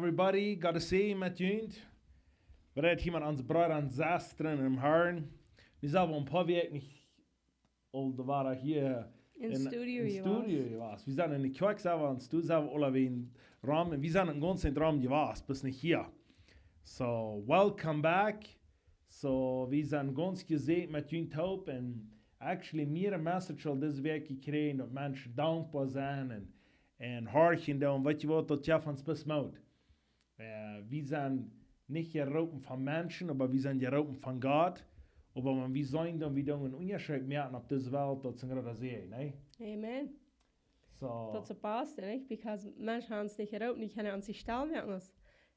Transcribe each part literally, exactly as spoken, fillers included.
Everybody, Gott sie met junt. Wie räden hia met onse Breeda un Sestren em Harn. Wie sent aul een poa Wäakj nich aul de Woarheit hia En studio en jewast. Studio jewast. Wie sent en de Kjoakj selfst, en Studio selfst, aula wie en Rom, un wie sent en gaunz Rom jewast, bat nich hia. So, welcome back. So, wie sent gaunz jesäajent met junt toop, un actually mea Message aul dise Wäakj jekjräajen, daut Menschen dankboa sent un, un horchen doonen, weetst du waut, daut jeft ons bloos Moot. Äh, wie sent nich jeroopen von Menschen, oba wie sent jeroopen von Gott. Oba wan wie seenen, dan wie doonen een Unjascheet moaken opp dise Welt, daut es een groota Säajen, nä? Amen. So. Daut es de baste, nich? Because Menschen haben ons nich jeroopen, dee kjennen ons nich stell moaken. Aus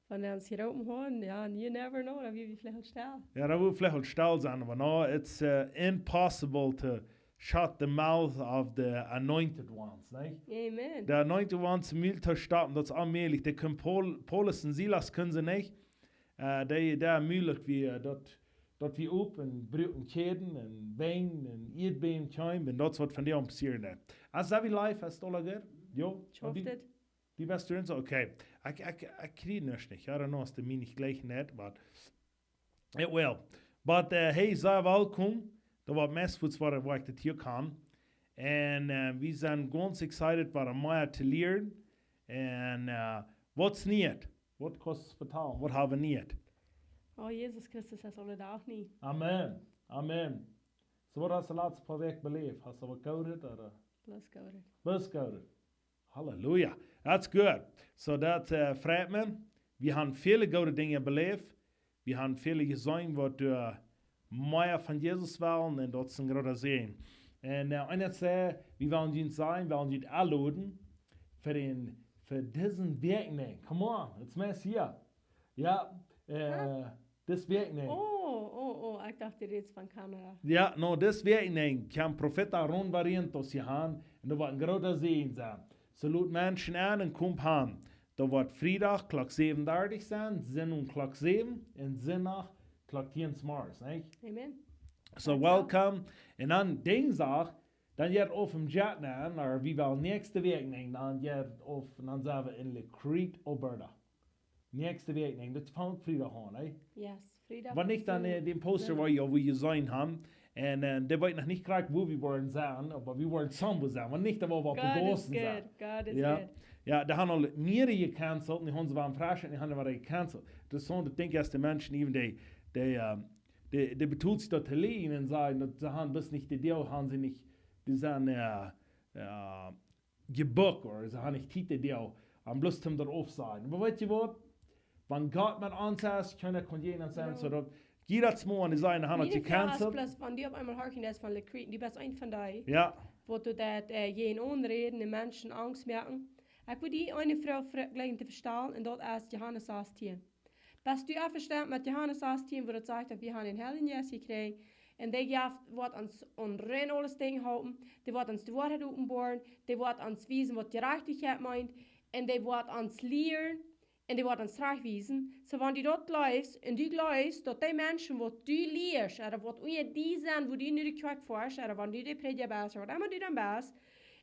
wan dee ons jeroopen hauden, jo, you never know, dan wia wie veleicht stell. Jo, dan wudd veleicht stell sennen, oba no, it's uh, impossible to shut the mouth of the anointed ones, nä? Amen. De anointed ones Mul to stoppen, daut es onmäajlich. Dee kjennen Paul, Paulus un Silas kjennen see nich. Äh, dee, dee Mul, daut wia, daut, daut wia op un bruaken Kjäden un Ween un Ieedbäm kjeemen un daut es waut von dee aun passieren deed. Aus wie live, es aula good? Jo? Schauft et? Dee best du en soo? Okay. Ekj, ekj, ekj kjrie nuscht nich. I don't know, aus dee mie nich jlikj nett, but it will. But uh, hey, sea welkom. Daut wia meist fuaz waut, waut ekj dit hia kaun. Un uh, wie sent gaunz excited, waut mea to lieren. Un uh, waut es nie? Waut kaust vetalen? Waut hab wie nie? Oh, Jesus Christus es aule Dach nie. Amen. Amen. So, waut hast du de latste poa Wäakj beläft? Hast du waut Goodet ooda? Bloos Goodet. Bloos Goodet. Halleluja. That's good. So, daut uh, freit mie. Wie haben väle goode Dinja beläft. Wie haben väl jeseenen, waut uh, mea von Jesus wellen, un daut es een groota Säajen. Un uh, eena säd, wie wellen junt seenen, wie wellen junt enloden fa dän, fa dise Wäakj, nä? Come on, it's Messiah. Jo, uh, dise Wäakj, nä? Oh, oh, oh, ekj docht, du rätst von Kanada. Jo, no, dise Wäakj, nä, kjemt Profeta Ron Barrientos hia aun, un daut woat een groota Säajen sennen. So lot Menschen en un komt han. Daut woat Friedach Klock säwen dartich sennen, Sindach Klock säwen un Sindach Klock tieen zemorjes, nä? Amen. So, That's welcome. Un dan Dinjsdach, dan jeit et opp em Jet, nä, no, wie wellen näakjste Wäakj, nä, dan jeit et opp, dan sent wie en La Crete, Alberta. Näakjste Wäakj, nä, daut fangt Friedach aun, nä? Yes, Friedach. Wan nich dan uh, dän Poster, waut jie, waut jie jeseenen haben. Un uh, dee weet noch nich krakjt, wua wie woaren sennen, oba wie woaren somewhere sennen. Wan nich, dan woaren wie opp de God is Gaussen sennen. Good. God is Jo. Good. Jo, dee haben aul mearere gecancelt, un dee haben see wada fresch, un dee haben wada gecancelt. Daut es soo, daut denkj ekj, aus de Menschen, even dee, dee, uh, dee, dee betalen sikj daut to lieren un sajen, daut see haben bloos nich de Deel, haben see nich, dee sent, uh, uh, jebook, ooda see haben nich Tiet de Deel, om bloos to daut aufsajen. Oba weetst du waut? Wan Gott met ons es, kjeena kaun jäajen ons sennen, Jo. So daut, jie daut mol aun de Sied haben, daut Miene Froag es gecancelt. Bloos, wan du opp eemol horchen deist von La Crete, du best eent von dee, Jo. waut du daut uh, jäajen aunräden un Menschen Angst moaken. Ekj wull die eene Froag fre- jlikj to stalen, un daut es Johanes sastieen. Best du envestonden met Johanes sastieen, wua daut sajcht, daut wie haben dän Heiljen Jeist jekjräajen, un dee jeft, woat ons aun rein aules Dinj halpen, dee woat ons de Woarheit openboaren, dee woat ons wiesen, waut Jerajchtichkjeit meent, un dee woat ons lieren, un dee woat ons trajchtwiesen. So, wan du daut jleefst, un du jleefst, daut dee Menschen, waut du lieescht, ooda waut unja die sent, wua du nu de Kjoakj foascht, ooda wan du de Prädja best, ooda waut emma du dan best,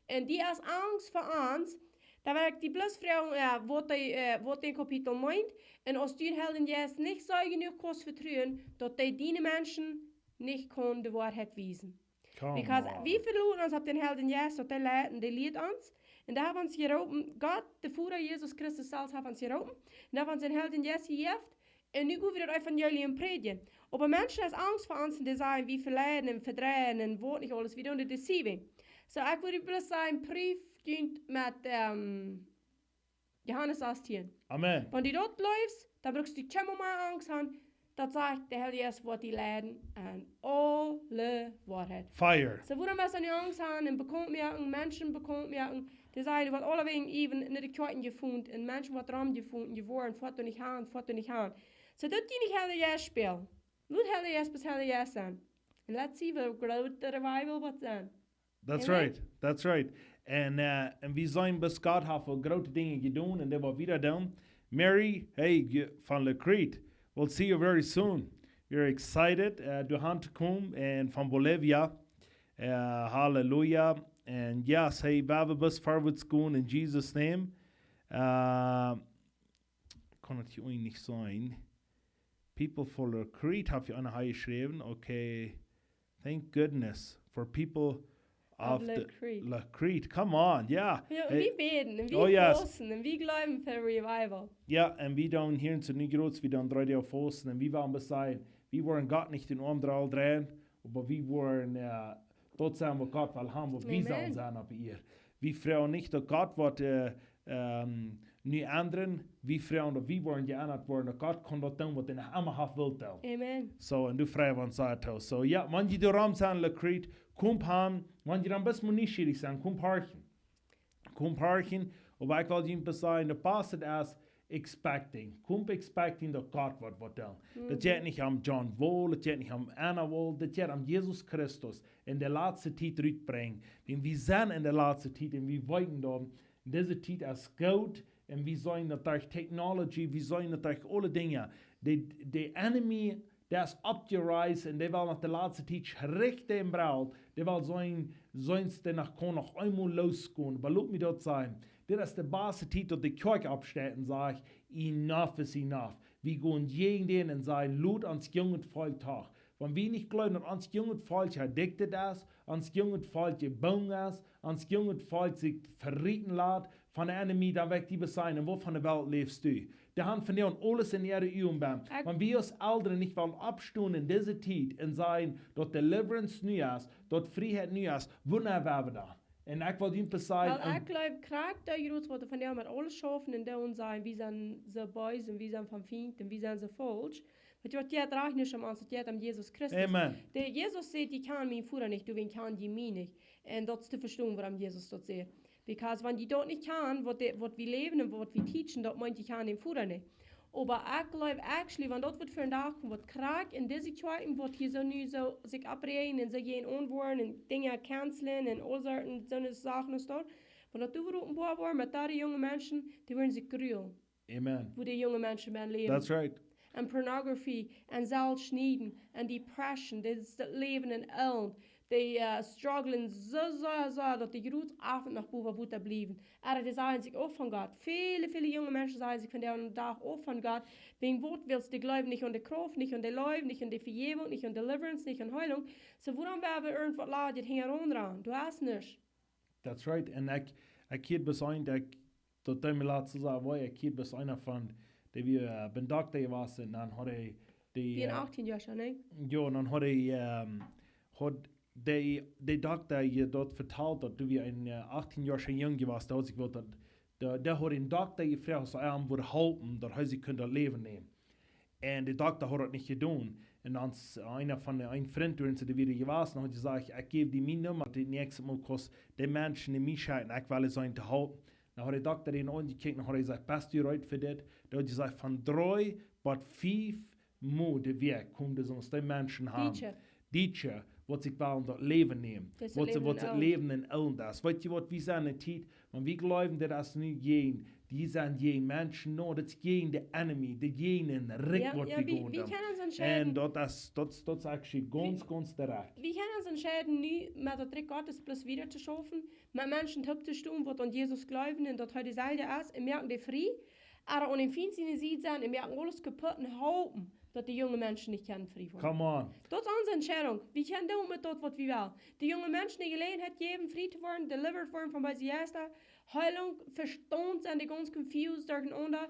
un dee es Angst fa ons, dan well ekj die bloos froagen, jo, waut dee, uh, waut dän Kapitel meent, un aus du dän Heiljen Jeist nich soo jenuach kaust vetruen, daut dee diene Menschen nich kaun de Woarheit wiesen. Come Because on. Wie veloten ons opp dän Heiljen Jeist, daut dee leit un dee lieet ons. Un dee haft ons jeroopen, Gott, de Voda, Jesus Christus selfst haft ons jeroopen. Un haft ons dän Heiljen Jeist jejäft. Un nu go wie daut Evangelium prädjen. Oba Menschen haben Angst fa ons un dee sajen, wie veleiden un vedreien un waut nich aules, wie doonen de deceiving. So, ekj wull bloos sajen, proow junt met, um, Johanes sastieen. Amen. Wan du daut jleefst, dan brukst du kjeenmol mea Angst haben. Daut sajcht, de Heilje Jeist woat die leiden aun aule Woarheit. Fire. So, wuarom es dan nu Angst haben un bekaunt moaken, Menschen bekaunt moaken? Dee sajen, waut aulawäajen even en de Kjoakjen jefungen, un Menschen waut rom jefungen, jewoaren, foat doa nich han, foat doa nich han. So, daut dee nich Heilje Jeist spälen. Lot Heilje Jeist bloos Heilje Jeist sennen. Un let's see, woo groot de Revival woat sennen. That's Amen. Right. That's right. Un, uh, un wie seenen, bat Gott haft aul groote Dinja jedonen un dee woat wada doonen. Mary, hey, je- von La Crete. We'll see you very soon. We're excited uh, doahan to come, un von Bolivia. Uh, hallelujah. And yes, hey, wie woaren bloos forwards gonen in Jesus' name. Uh, Kaun daut hia uk nich sennen. People for Lacrete haft hia eena hia jeschräwen. Okay. Thank goodness for people of, of the Lacrete. Lacrete. Come on, yeah. Jo, un wie bäden, un wie fausten, un wie jleewen fa Revival. Jo, un wie doonen hia en New Grots, wie doonen dree Doag fausten, un wie woaren bloos sajen, wie woaren Gott nich dän Oarm dreien, oba wie woaren, äh, daut sennen waut Gott well haben, waut wie sellen sennen opp Ieed. Wie froagen nich daut Gott woat, äh, ähm, nu endren, wie froagen daut wie woaren jeendat woaren, daut Gott kaun daut doonen waut hee emma haft wult doonen. Amen. So, un du freist ons daut. So, jo, wan jie doa rom sent, Lacrete, komt han, wan jie dan bloos mau nieschierich sent, komt horchen. Komt horchen, oba ekj well junt bloos sajen, de Pastor es expecting. Komt expecting daut Gott woat waut doonen. Daut jeit nich om John Wall, daut jeit nich om Anna Wall, daut jeit om Jesus Christus en de latste Tiet rutbrinjen. Wan wie sent en de latste Tiet un wie weeten dan, dise Tiet es goot un wie seenen daut derch technology, wie seenen daut derch aule Dinja. De, de enemy, dee es opjereist un dee well no de latste Tiet schrichten un braulen, dee well seenen, seenen dee noch kaun noch eemol lossgonen. Oba lot mie daut sajen, dit es de baste Tiet daut de Kjoakj oppsteit un sajcht, enough is enough. Wie gonen jäajen dän un sajen, lot ons junget Volkj doch. Wan wie nich jleewen daut ons junget Volkj addicted es, ons junget Volkj jebungen es, ons junget Volkj sikj veleiden lat von de enemy, dan woa ekj die bloos sajen, en waut von de Welt läfst du? Dee han vondoag aules en äare Uagen benn. Wan wie aus Elren nich wellen oppstonen en dise Tiet un sajen daut deliverance nu es, daut Frieheit nu es, wanea woa wie dan? Un ekj well junt bloos sajen, well, ekj jleew, krakjt dee Jrots waut vondoag met aules schaufen un doonen sajen, wie sent soo bees un wie sent vom Fient un wie sent soo faulsch. Weetst du waut, daut jeit nich om ons, daut jeit om Jesus Christus. Amen. De Jesus sajcht, jie kjanen mienen Voda nich, doawäajen kjant jie mie nich. Un daut es to vestonen wuarom Jesus daut sajcht. Because wan jie daut nich kjanen, waut de, waut wie läwen un waut wie teachen, daut meent jie kjanen dän Voda nich. Oba ekj jleew actually, wan daut woat vondoag komen, waut krakjt en dise Kjoakjen, waut hia soo nu soo sikj oppräajen un soo jäajen aunwoaren un Dinja cancelen un aul soone, soone Sachen es daut. Wan daut doa openboa woat met dee junge Menschen, dee woaren sikj grulen. Amen. Woo de junge Menschen woaren läwen. That's right. Un Pornografie, un Selfstschnieden, un Depression, dit es daut Läwen en Elend. Dee, äh, strugglen soo, soo, soo, daut dee Jrots oft noch bowen Wota bliewen. Oba dee sajen sikj auf von Gott. Väle, väle junge Menschen sajen sikj vondoag dän Dach auf von Gott. Wäajen waut? Wiels dee jleewen nich aun de Krauft, nich aun de Leew, nich aun de Vejäwunk, nich aun deliverance, nich aun Heilunk. So, wuarom woa wie irjentwaut ladich hinjaraun rannen? Du hast nuscht. That's right. Un ekj, ekj hia bloos eent, ekj, daut deed mie latst soo wee, ekj hia bloos eena von, dee wia, äh, biem Dokta jewast un dan haud hee dee, wia äh, achtieen Joa, nä? Jo, un dan haud hee, ähm, haud dee, dee Dokta je daut vetalt, daut du wia een, äh, achtieen Joa Jung jewast, dee haud sikj waut daut, dee, dee haud dän Dokta jefroacht, auf hee am wudd halpen, daut hee sikj kunn daut Läwen nämen. Un de Dokta haud daut nich jedonen. Un dan es eena von de, een Frint, dee wia doa jewast, un haud jesajcht, ekj jäw die mien Numma, daut näakjste Mol kaust dee Menschen no mie schekjen, ekj well see to halpen. Dan haud de Dokta dän aunjekjikjt, dan haud hee jesajcht, best du reed fa dit? Dan haud hee jesajcht, von dree bat fief Mol de Wäakj komen dee soo aus dee Menschen han. Dietsche. Dietsche, waut sikj wellen daut Läwen nämen. Waut see, waut see Läwen en Elend es. Weetst du waut, wie sent en Tiet, wan wie jleewen, daut es nu jäajen, dee sent jäajen Menschen, no, daut es jäajen de enemy, dee jäajen dän Rikj, jo, waut jo, wie, wie gonen. Wie kjennen ons entscheiden. Un daut es, daut, daut es actually gaunz, gaunz direkt. Wie kjennen ons entscheiden, nu met daut Rikj Gottes bloos wieda to schaufen, met Menschen toop to stonen, waut aun Jesus jleewen un daut hee deeselwja es, un moaken dee frie, oba aun dän Fient siene Sied sennen un moaken aules kaput un halpen, daut de junge Menschen nich kjennen frie woaren. Come on. Daut es onse Entscheidunk. Wie kjennen doonen met daut, waut wie wellen. De junge Menschen de Jeläajenheit jäwen, frie to woaren, delivered woaren von beese Jeista, Heilunk, Vestaunt, sent dee gaunz confused derchenaunda.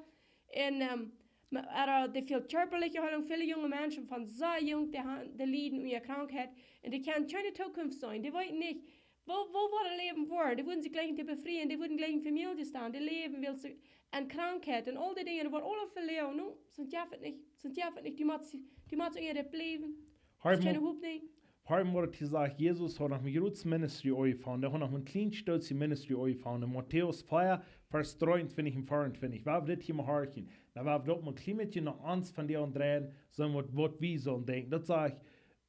Un, ähm, ma-, oba dee väl kjarpaliche Heilunk, väle junge Menschen von soo junk, dee han, dee lieden unja Krankheit. Un dee kjennen kjeene Zukunft seenen. Dee weeten nich, woo, woo woat daut Läwen woaren. Dee wudden sikj jlikj to befrieen, dee wudden jlikj Famielje stonen, dee läwen, wiels see, un Krankheit, un aul dee Dinja, dee woaren aule veloaren. No, soo jeit daut nich, soo jeit daut nich. Dee mott, dee mott unja daut bliewen. Daut es kjeene Hopninj. Hia woat jesajcht, Jesus haud noch een jrots ministry aunjefongen. Hee haud noch een kjlien Stootje ministry aunjefongen. En Matäus vea, Varsch dreeuntwintich un veeauntwintich. Woa wie dit hia mol horchen? Dan woa wie daut mol een kjlien bät no ons vondoag dreien, soo waut, waut wie sellen denkjen. Daut sajcht,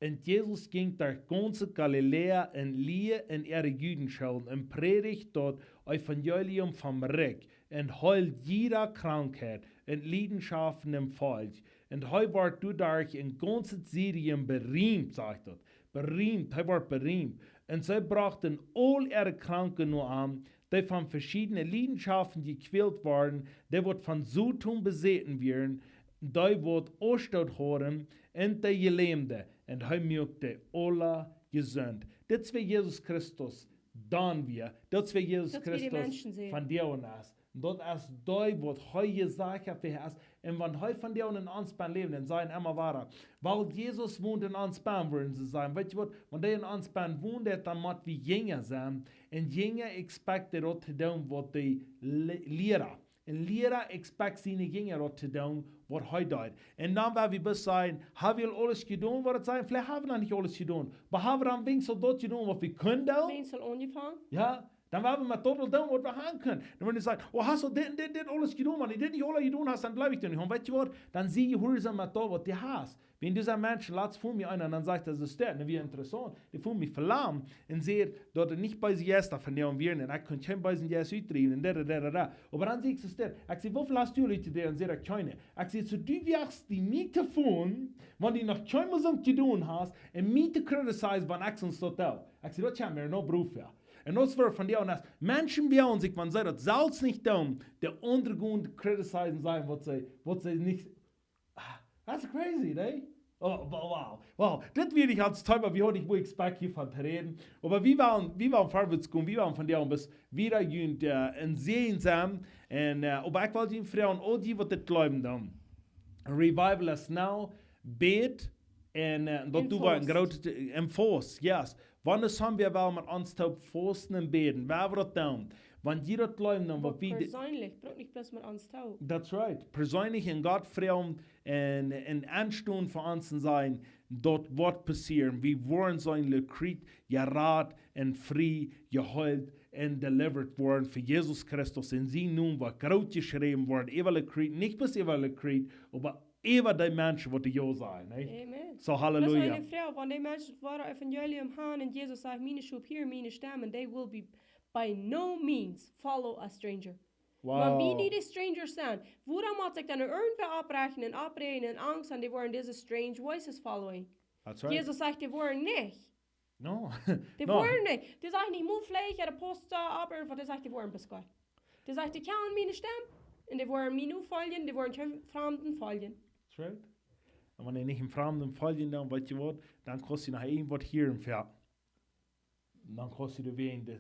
un Jesus jinkj derch gaunz Galiläa un lieed en äare Judenschoolen un prädicht daut Evangelium vom Rikj un heeld jiede Krankheit un Liedenschoft em Volkj. Un hee wort doaderch en gaunz Syrien beriemt, sajcht daut. Beriemt, hee wort beriemt. Un see brochten aul äare Kranke no am, dee von veschiedne Liedenschoften jekwält worden, dee waut von Soton besäten wieren, dee waut Aunstoot hauden, un dee Jelämde, un hee muak dee aula jesunt. Dit wia Jesus Christus, dan wia, dit wia Jesus Christus, von dee aun es. Daut es dee, waut hee jesajcht haft, wäa hee es. Un wan hee von dee aun en ons bennen läft, dan sent emma wada. Wiels Jesus wont en ons bennen, wudden see sajen. Weetst du waut? Wan dee en ons bennen wont, dan mott wie Jinja sennen. Un Jinja expect daut to doonen, waut de Le- Liera. Un Liera expect siene Jinja daut to doonen, waut hee deed. Un dan woa wie bloos sajen, hab wie aul aules jedonen, waut et sent? Veleicht hab wie noch nich aules jedonen. Oba hab wie dan weens aul daut jedonen, waut wie kunnen doonen? Weens aul aunjefongen? Jo, dan woa wie met daut aul doonen, waut wie haben kunnen. Dan woa wie sajen, oh, hast du dit un dit, dit aules jedonen? Wan du dit nich aules jedonen hast, dan jleew ekj die nich. Un weetst du waut? Dan sie jehuarsom met daut, waut du hast. Wan du soo Menschen latst ver mie eena, dan sajcht hee, daut es daut. Un wia interessaunt. Dee ver mie velangen un säd, daut hee nich bie sikj es, daut von dee wieren. Un ekj kunn kjeen beesen Jeist utdriewen. Un da, da, da, da, da. Oba dan säd ekj, daut es daut. Ekj säd, woo väl hast du Lied jedonen? Un säd hee, kjeene. Ekj säd, soo du wajchst die mie to fonen, wan du noch kjeenmol soont jedonen hast, un mie to criticize, wan ekj soont daut doo. Ekj säd, daut kjemt mie no Prow, jo. Un daut wia von dee aun es, Menschen woagen sikj, wan see daut selfst nich doonen, de aundre gonen criticizen, sajen, waut see, waut see nich, ah, that's crazy, ne? Oh, wow, wow, wow. Dit wia nich ons Thema, wie hauden nich, woo ekj expect hia von to räden. Oba wie woaren, wie woaren verwoats komen, wie woaren von dee aun bloos wieda junt, äh, en Säajen sennen. Un, äh, oba ekj well junt froagen, aul dee, waut dit jleewen doonen. Revival is now, bäd, un, äh, daut du woascht en grootet, un faust, yes. Wan es han wie woll met ons toop fausten un bäden? Woa wie daut doonen? Wan jie daut jleewen, dan woa wie de- perseenlich, brukt nich bloos met ons toop. That's right. Perseenlich en Gott froagen un, un enstonen fa ons un sajen, daut woat passieren. Wie woaren sennen, Lied kjrieen, jerat un frie, jeheelt un delivered woaren fa Jesus Christus. Un sien Nomen woat groot jeschräwen woaren. Äwa Lied kjrieen, nich bloos äwa Lied kjrieen, oba äwa dee Menschen, waut dee jo sajen, ne? Amen. So, daut es Halleluja. Eene Froag, wan dee Menschen daut woare Evangelium haben un Jesus sajcht, miene Schop hieren miene Stemm, they will be by no means follow a stranger. Wow. Wan wie nich de Strangers sent, wuarom mott sikj dan irjentwäa oprechten un opreden un Angst haben, dee woaren dise strange voices following? That's right. Jesus sajcht, dee woaren nich. No. Dee woaren nich. Dee sajcht nich, mol veleicht, jo, de Post soo opp, irjentwaut, dee sajcht, dee woaren bescheit. Dee sajcht, dee kjanen miene Stemm, un dee woaren mie nofoljen, dee woaren kjeenen Framden foljen. That's right. Un wan dee nich een Framden foljen, dan weetst du waut, dan kaust du noch irjentwaut hieren, jo. Dan kaust du doawäajen, de,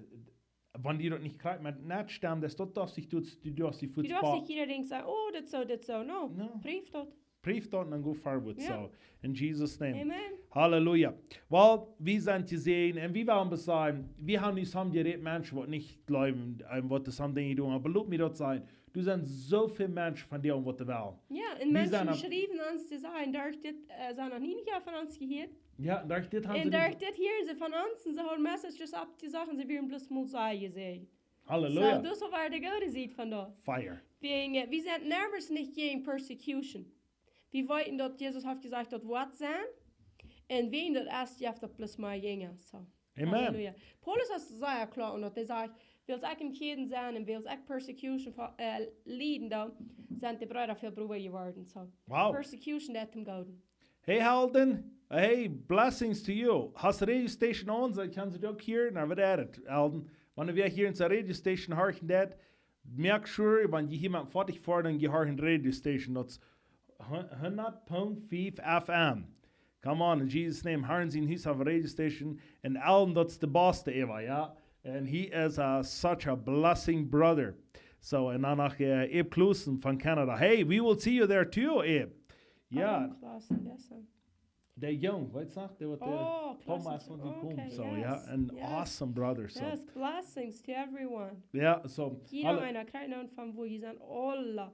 wan du daut nich kjrichst, met nat stemmen, daut, daut doa sikj, du, du doa sikj. Du doa sikj jiedadenkj sajen, oh, dit soo, dit soo, no. No. Proow daut. Proow daut un dan go forward. Jo. So, in Jesus' name. Amen. Halleluja. Well, wie sent jesäajent un wie wellen bloos sajen, wie haben nu some jerät Menschen, waut nich jleewen un waut dee some Dinja doonen. Oba lot mie daut sajen, doa sent soo väl Menschen von dee, waut dee wellen. Jo, un Menschen sent opp- schriewen ons to sajen, derch dit, äh, sent noch nie nich von ons jehieet. Jo, derch dit haben see. Un derch dit hieren see von ons un see haben Messages oppjesocht un see wieren bloos mol sea jesäajent. Halleluja. So, daut es aul wada de goode Sied von daut. Fire. Wäajen, äh, wie sent nervous nich jäajen persecution. Wie weeten, daut Jesus haft jesajcht, daut woat sennen. Un wan daut es, jeft daut bloos mea Jinja. So. Amen. Halleluja. Paulus es sea kloa, un daut hee sajcht, wiels ekj em Kjäden sie un wiels ekj persecution fa-, äh, lieden doo, sent de Breeda väl browa jeworden. So. Wow. Persecution deit am gooden. Hey, Alden. Hey, blessings to you. Hast Radio Station aun? Soo, kaust du uk hieren? Na, waut es et, Alden? Wan wie hia en de Radio Station horchen, daut, make sure, wan jie hia met foadich foaren, jie horchen Radio Station, daut es hu-, hundat Punkt fiew F M. Come on, in Jesus' name, horchen see hia opp Radio Station. Un Alden, daut es de Boss doa, jo? And he is, uh, such a blessing brother. So, un dan noch, äh, Abe Klossen von Canada. Hey, we will see you there too, Abe. Jo. Abe Klossen, yes, sir. De Jung, weetst du noch? Dee waut, äh, oh, Thomas Klossen, okay, yes, yes. An awesome brother, so. Yes, blessings to everyone. Jo, so, jieda eena kjricht nu von woo jie sent, aule,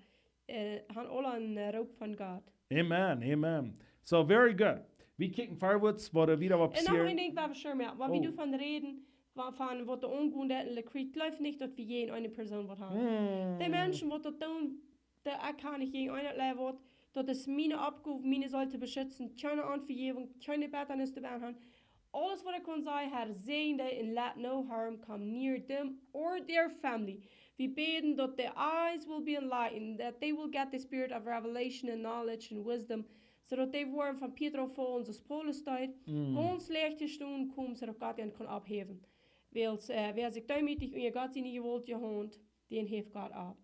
äh, haben aule een, äh, Roop von Gott. Amen, amen. So, very good. Wie kjikjen forwards, waut, äh, wieda waut passieren. Un noch een Dinkj, waut wie sure moaken, wan wie doavon räden, wa-, von waut doa aungonen deit en Lied kjrieen, jleew nich, daut wie jäajen eene Persoon waut haben. Hmm. De Menschen, waut daut doonen, dee, ekj kaun nich jäajen eenen Läwen waut, daut es miene Oppgow, miene Seel to beschitzen, kjeene Onvejäwunk, kjeene Bettanis doabie haben. Aules waut ekj kaun sajen, Herr, säajen dee and let no harm come near them or their family. Wie bäden, daut their eyes will be enlightened, that they will get the spirit of revelation and knowledge and wisdom, soo daut dee woaren von Pietro faulen, soo aus Paulus deed, mm, gaunz licht to stonen komen, soo daut Gott an kaun opphäwen. Wiels, äh, wäa sikj deemootich unja Gott siene jewoltje Haunt, dän heft Gott opp.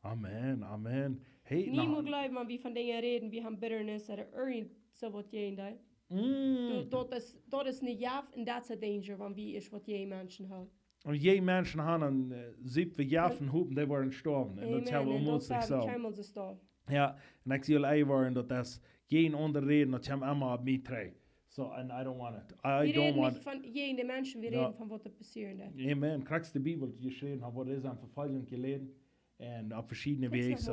Amen, amen. Hey, nie mol jleewen, wan wie von Dinja räden, wie haben Bitterness ooda irjent soo waut jäajen dee. Mm. Daut, daut es, daut es een Jeft un that's a danger, wan wie es waut jäajen Menschen haben. Un jäajen Menschen haben een, äh, siep wie Jeft un hopen, dee woaren stoawen. Un daut haben wie onmooglich soo. Kjeenmol soo stoawen. Ja, un ekj sie aul eewaren daut es jäajen aundre räden, daut haben emma opp mie trigj. So, and I don't want it. I don't want it. Wie räden nich von jäajen de Menschen, wie räden von waut doa passieren deit. Amen. Krakjt de Bibel jeschräwen, waut es aun Vefoljunk jeläden. Un opp veschiedne Wäaj.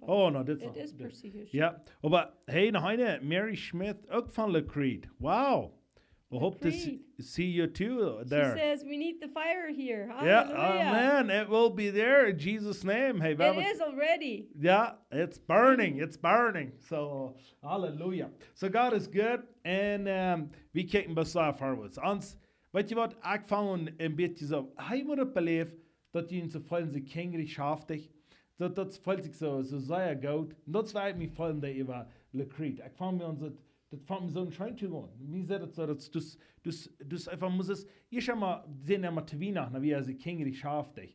Oh, no, dit is persecution. Ja, oba hey, noch eene, Mary Schmidt, uk von La Crete. Wow. We hope to see you too there. She says, "We need the fire here." Yeah, amen. It will be there in Jesus' name. Hey, it is already. Yeah, it's burning. It's burning. So, hallelujah. So God is good. And um, we can't be so far with. Ons, weet je wat? Ekj fang een beetje zo. Hey, waut ekj beleef, daut jie soo feelen sikj hinjrich, schaftich. Daut, daut feelt sikj soo, soo sea goot. Un daut es wuarom ekj mie feelen dee äwa La Crete. Ekj fang mie aun, daut, daut fang mie soo scheen to gonen. Mie sajcht daut soo, daut, daut, daut eefach mott es, ekj emma, sent emma to Wienachten, dan wie aus hinjrich, schaftich.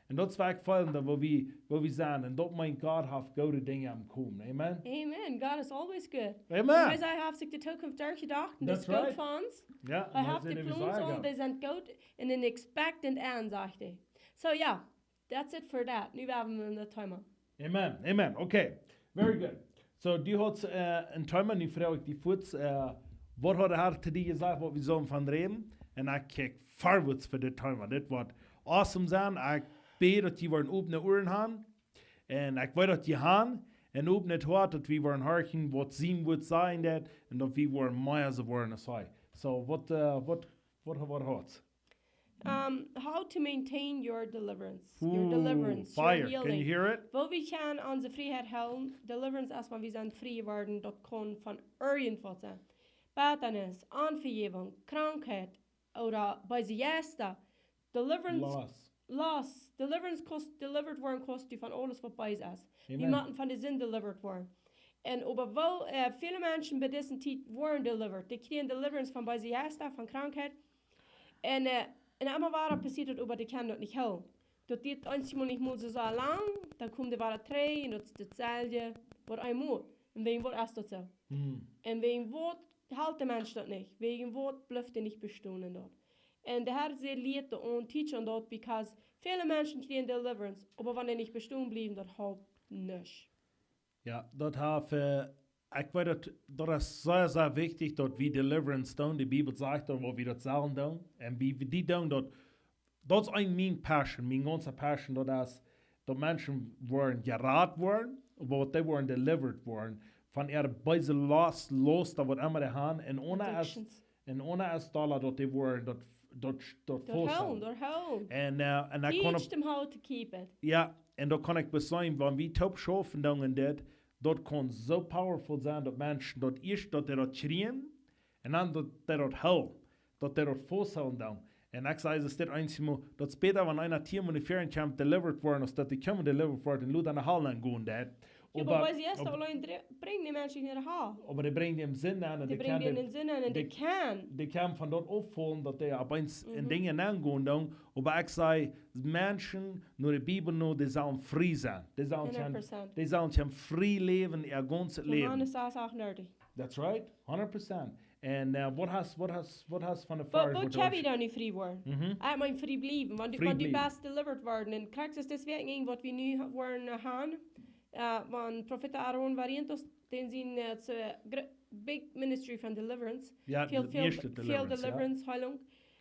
Un daut es wuarom ekj feelen dee, woo wie, woo wie sent. Un daut meent Gott haft goode Dinja aum komen. Amen. Amen. God is always good. Amen. Hee haft sikj de Zukunft derchjedocht. Un daut es goot fa ons. Ja, hee haft de Plons aul, dee sent goot. Un een expectant end, sajcht hee. So, ja. That's it for that. Nu haben wie een Thema. Amen. Amen. Okay. Very good. So, du hast äh, een Thema, nu froag ekj die fuaz, äh, waut haud de Herr to die jesajcht, waut wie sellen von räden? Un ekj kjikj forwards fa dit Thema. Dit woat awesome sennen. Ekj bäd, daut jie woaren opne Uaren haben. Un ekj weet, daut jie haben. Un opnet Hoat, daut wie woaren horchen, waut sien Wuat sajen deit. Un daut wie woaren mea soo woaren aus hee. So, waut, äh, waut, waut, waut haud? Um, how to maintain your deliverance, your Ooh, deliverance, your fire. Can you healing. Hear it? Woo wie kjennen onse Frieheit hoolen. Deliverance es, wan wie sent frie jeworden, daut kaun von irjentwaut sennen. Bitterness, Onvejäwunk, Krankheit ooda beese Jeista. Deliverance, Loss. Loss. Deliverance kaust, delivered woaren kaust du von aules waut bees es. Wie Amen. Motten von de Sind delivered woaren. Un äwa woo äh, väle Menschen bie dise Tiet woaren delivered. Dee kjrieen Deliverance von beese Jeista, von Krankheit. Un, äh, un emma wada passieet daut, oba dee kjennen daut nich hoolen. Daut diet eenjemol nich mol soo, soo lang, dan kjemt dee wada trigj un daut es daut selwje waut eemol. Un wäajen waut es daut soo? Mm. Un wäajen waut helt de Mensch daut nich? Wäajen waut blift dee nich bestonen daut? Un de Herr säd, lieet doa aun, teach on daut, because väle Menschen kjrieen Deliverance, oba wan dee nich bestonen bliewen, daut halpt nuscht. Ja, daut haft, äh, ekj weet daut, daut es sea, sea wichtich daut wie Deliverance doonen. De Bibel sajcht daut, waut wie daut sellen doonen. Un wie, wie dee doonen daut, daut es een mien Passion, mien gaunza Passion, daut es, daut Menschen woaren jerat woaren, oba waut dee woaren delivered woaren, von äare beese Lost, Lost, waut emma dee haben, un onen es, Addictions. Un onen es dolla daut dee woaren, daut, daut, daut Daut hoolen, daut hoolen. Un, äh, un dan kaun Teach ekj them how to keep it. Ja, un dan kaun ekj beseenen, wan wie toop schaufen doonen en dit, daut kaun soo powerful sennen, daut Menschen daut ieescht, daut dee daut kjrieen, un dan daut dee daut hoolen, daut dee daut fausthoolen doonen. Un ekj saj, es dit eenjemol, daut es bäta, wan eena tieen Minuten ver kjemt, delivered woaren, aus daut dee kjemt delivered woaren, un lota aun de Hal nengonen deit. Jo, oba, oba wan see ieescht auleen dre-, brinjen dee Menschen nich no de Hal. Oba dee brinjen dee Sind aun, un dee kjennen, dee kjennen von daut auffaulen, daut dee opp eemol en Dinja nengonen doonen. Oba ekj saj, Menschen, no de Bibel no, dee sellen frie sennen. Dee sellen kjennen, Hundert Prozent. Dee sellen kjennen frie läwen, äa gaunzet Läwen. Johanes sas achtundartich. That's right, hundred percent. Un, äh, waut hast, waut hast, waut hast von de Woo, Varsch, woo waut kjenn wie dan nu frie woaren? Mhm. Ekj meen, frie bliewen, wan du, Frie wan du bliewen. Best delivered worden. Un krakjt es dit werkjlich waut wie nu ha-, woaren, äh, haben. Äh, wan Profeta Aaron Barrientos, dän sien, äh, so, gr-, big ministry von deliverance. Ja, väl, de väl, ieeschte väl Deliverance, ja. Deliverance, Heilung.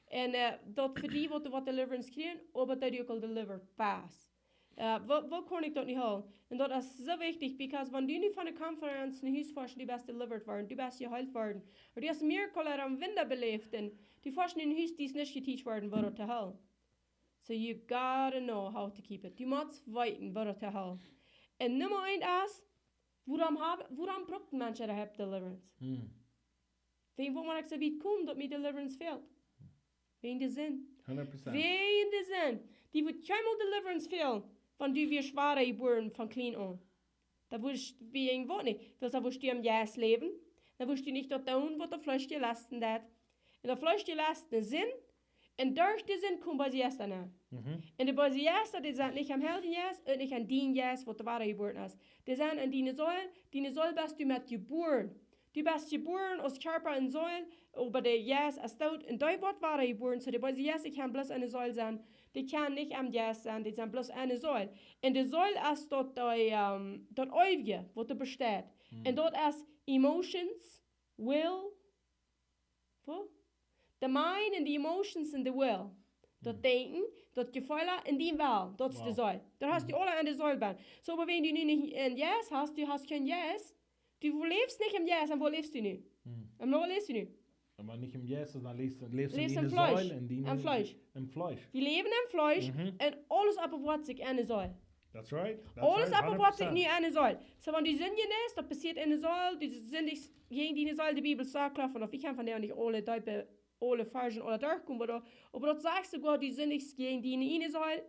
Un, äh, daut fa dee waut, waut Deliverance kjrieen, oba daut du uk aul delivered best. Äh, woo, woo kaun ekj daut nu hoolen? Un daut es soo wichtich, because wan du nu von de Konferenz no Hus foascht, du best delivered worden, du best jeheelt worden, ooda du hast Miracle ooda een Wunda beläft, un du foascht no Hus, dee es nich geteacht worden, woo daut to hoolen. So you gotta know how to keep it. Du motst weeten, woo daut to hoolen. Un Numma eent es, wuarom hab, wuarom brukt een Mensch äwahaupt Deliverance? Hmm. Wäajen woo mott ekj soo wiet komen, daut mie Deliverance fält? Wäajen de Sind. Hundert Prozent. Wäajen de Sind. Dee woat kjeenmol Deliverance fälen, wan du wieescht schwoa jebuaren von kjlien aun. Dan wurscht du wäajen waut nich. Wiels dan wurscht du em Jeist läwen. Dan wurscht du nich daut doonen, waut daut Fleesch die lesten deit. Un daut Fleesch die lesten es Sind. Un derch de Sind komen beese Jeista nenn. Mhm. Un de beese Jeista, dee sent nich aum Heiljen Jeist un nich aun dien Jeist, waut de Wadajebuaren es. Dee sent aun diene Seel, diene Seel best du met jebuaren. Du best jebuaren aus Kjarpa un Seel, oba de Jeist es doot un dee woat wadajebuaren. Soo de beese Jeista kjennen bloos enne Seel sennen. Dee kjennen nich aum Jeist sennen, dee sent bloos enne Seel. Un de Seel es daut, dee, ähm, daut Eewje, waut doa besteit. Mhm. Un daut es emotions, will, waut? De mind and the emotions and the will. Daut Mhm. Denkjen, daut Jefeel un dien Well, daut es de Wow. Seel. Dan hast du Mhm. aule aun de Seel bennen. Soo, oba wan du nu nich een Jeist hast, du hast kjeen Jeist, du läfst nich em Jeist, un woo läfst du nu? Mhm. Un woo läfst du nu? Wan du nich em Jeist best, dan läfst, läfst du Läfst en em diene Fleesch. Seel un diene Em Fleesch. Em Fleesch. Wie läwen em Fleesch Mhm. un aules openboat sikj enne Seel. That's right. That's Aules right. Openboat sikj Hundertprozent. Nu enne Seel. Soo, wan du sindjen deist, daut passieet enne Seel, du sindjst jäajen diene Seel, de Bibel sajcht kloa von, wie kjennen von dee nich aule deepe, aule Varzen, aule derchkomen, oba daut, oba daut sajcht soogoa, du sindjst jäajen diene ieejne Seel,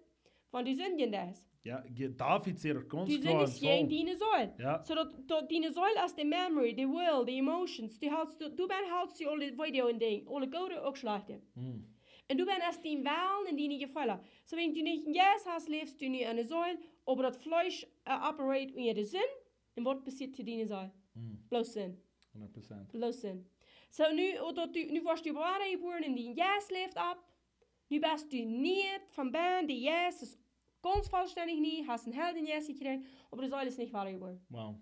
wan du sindjen deist. Jo, je-, David sajcht daut gaunz Du kloa sindjst jäajen diene Seel. Jo. Soo daut, daut diene Seel es de memory, de will, de emotions, du halst, du, du best, halst du aule Weedoag un Dinj, aule goode, uk schlajchte. Hm. Un du best dien Well un diene Jefeelen. Soo, wan du nich een Jeist hast, läfst du nich enne Seel, oba daut Fleesch, äh, operate unja de Sind. Un waut passieet to diene Seel? Hm. Bloos Sind. Hundertprozent. Bloos Sind. Soo, nu, oh, daut du, nu woascht du wada jebuaren un dien Jeist läft opp. Nu best du nie von bennen, de Jeist es gaunz vollstendich nie, hast een Heiljen Jeist jekjräajen, oba de Seel es nich wada jebuaren. Wow.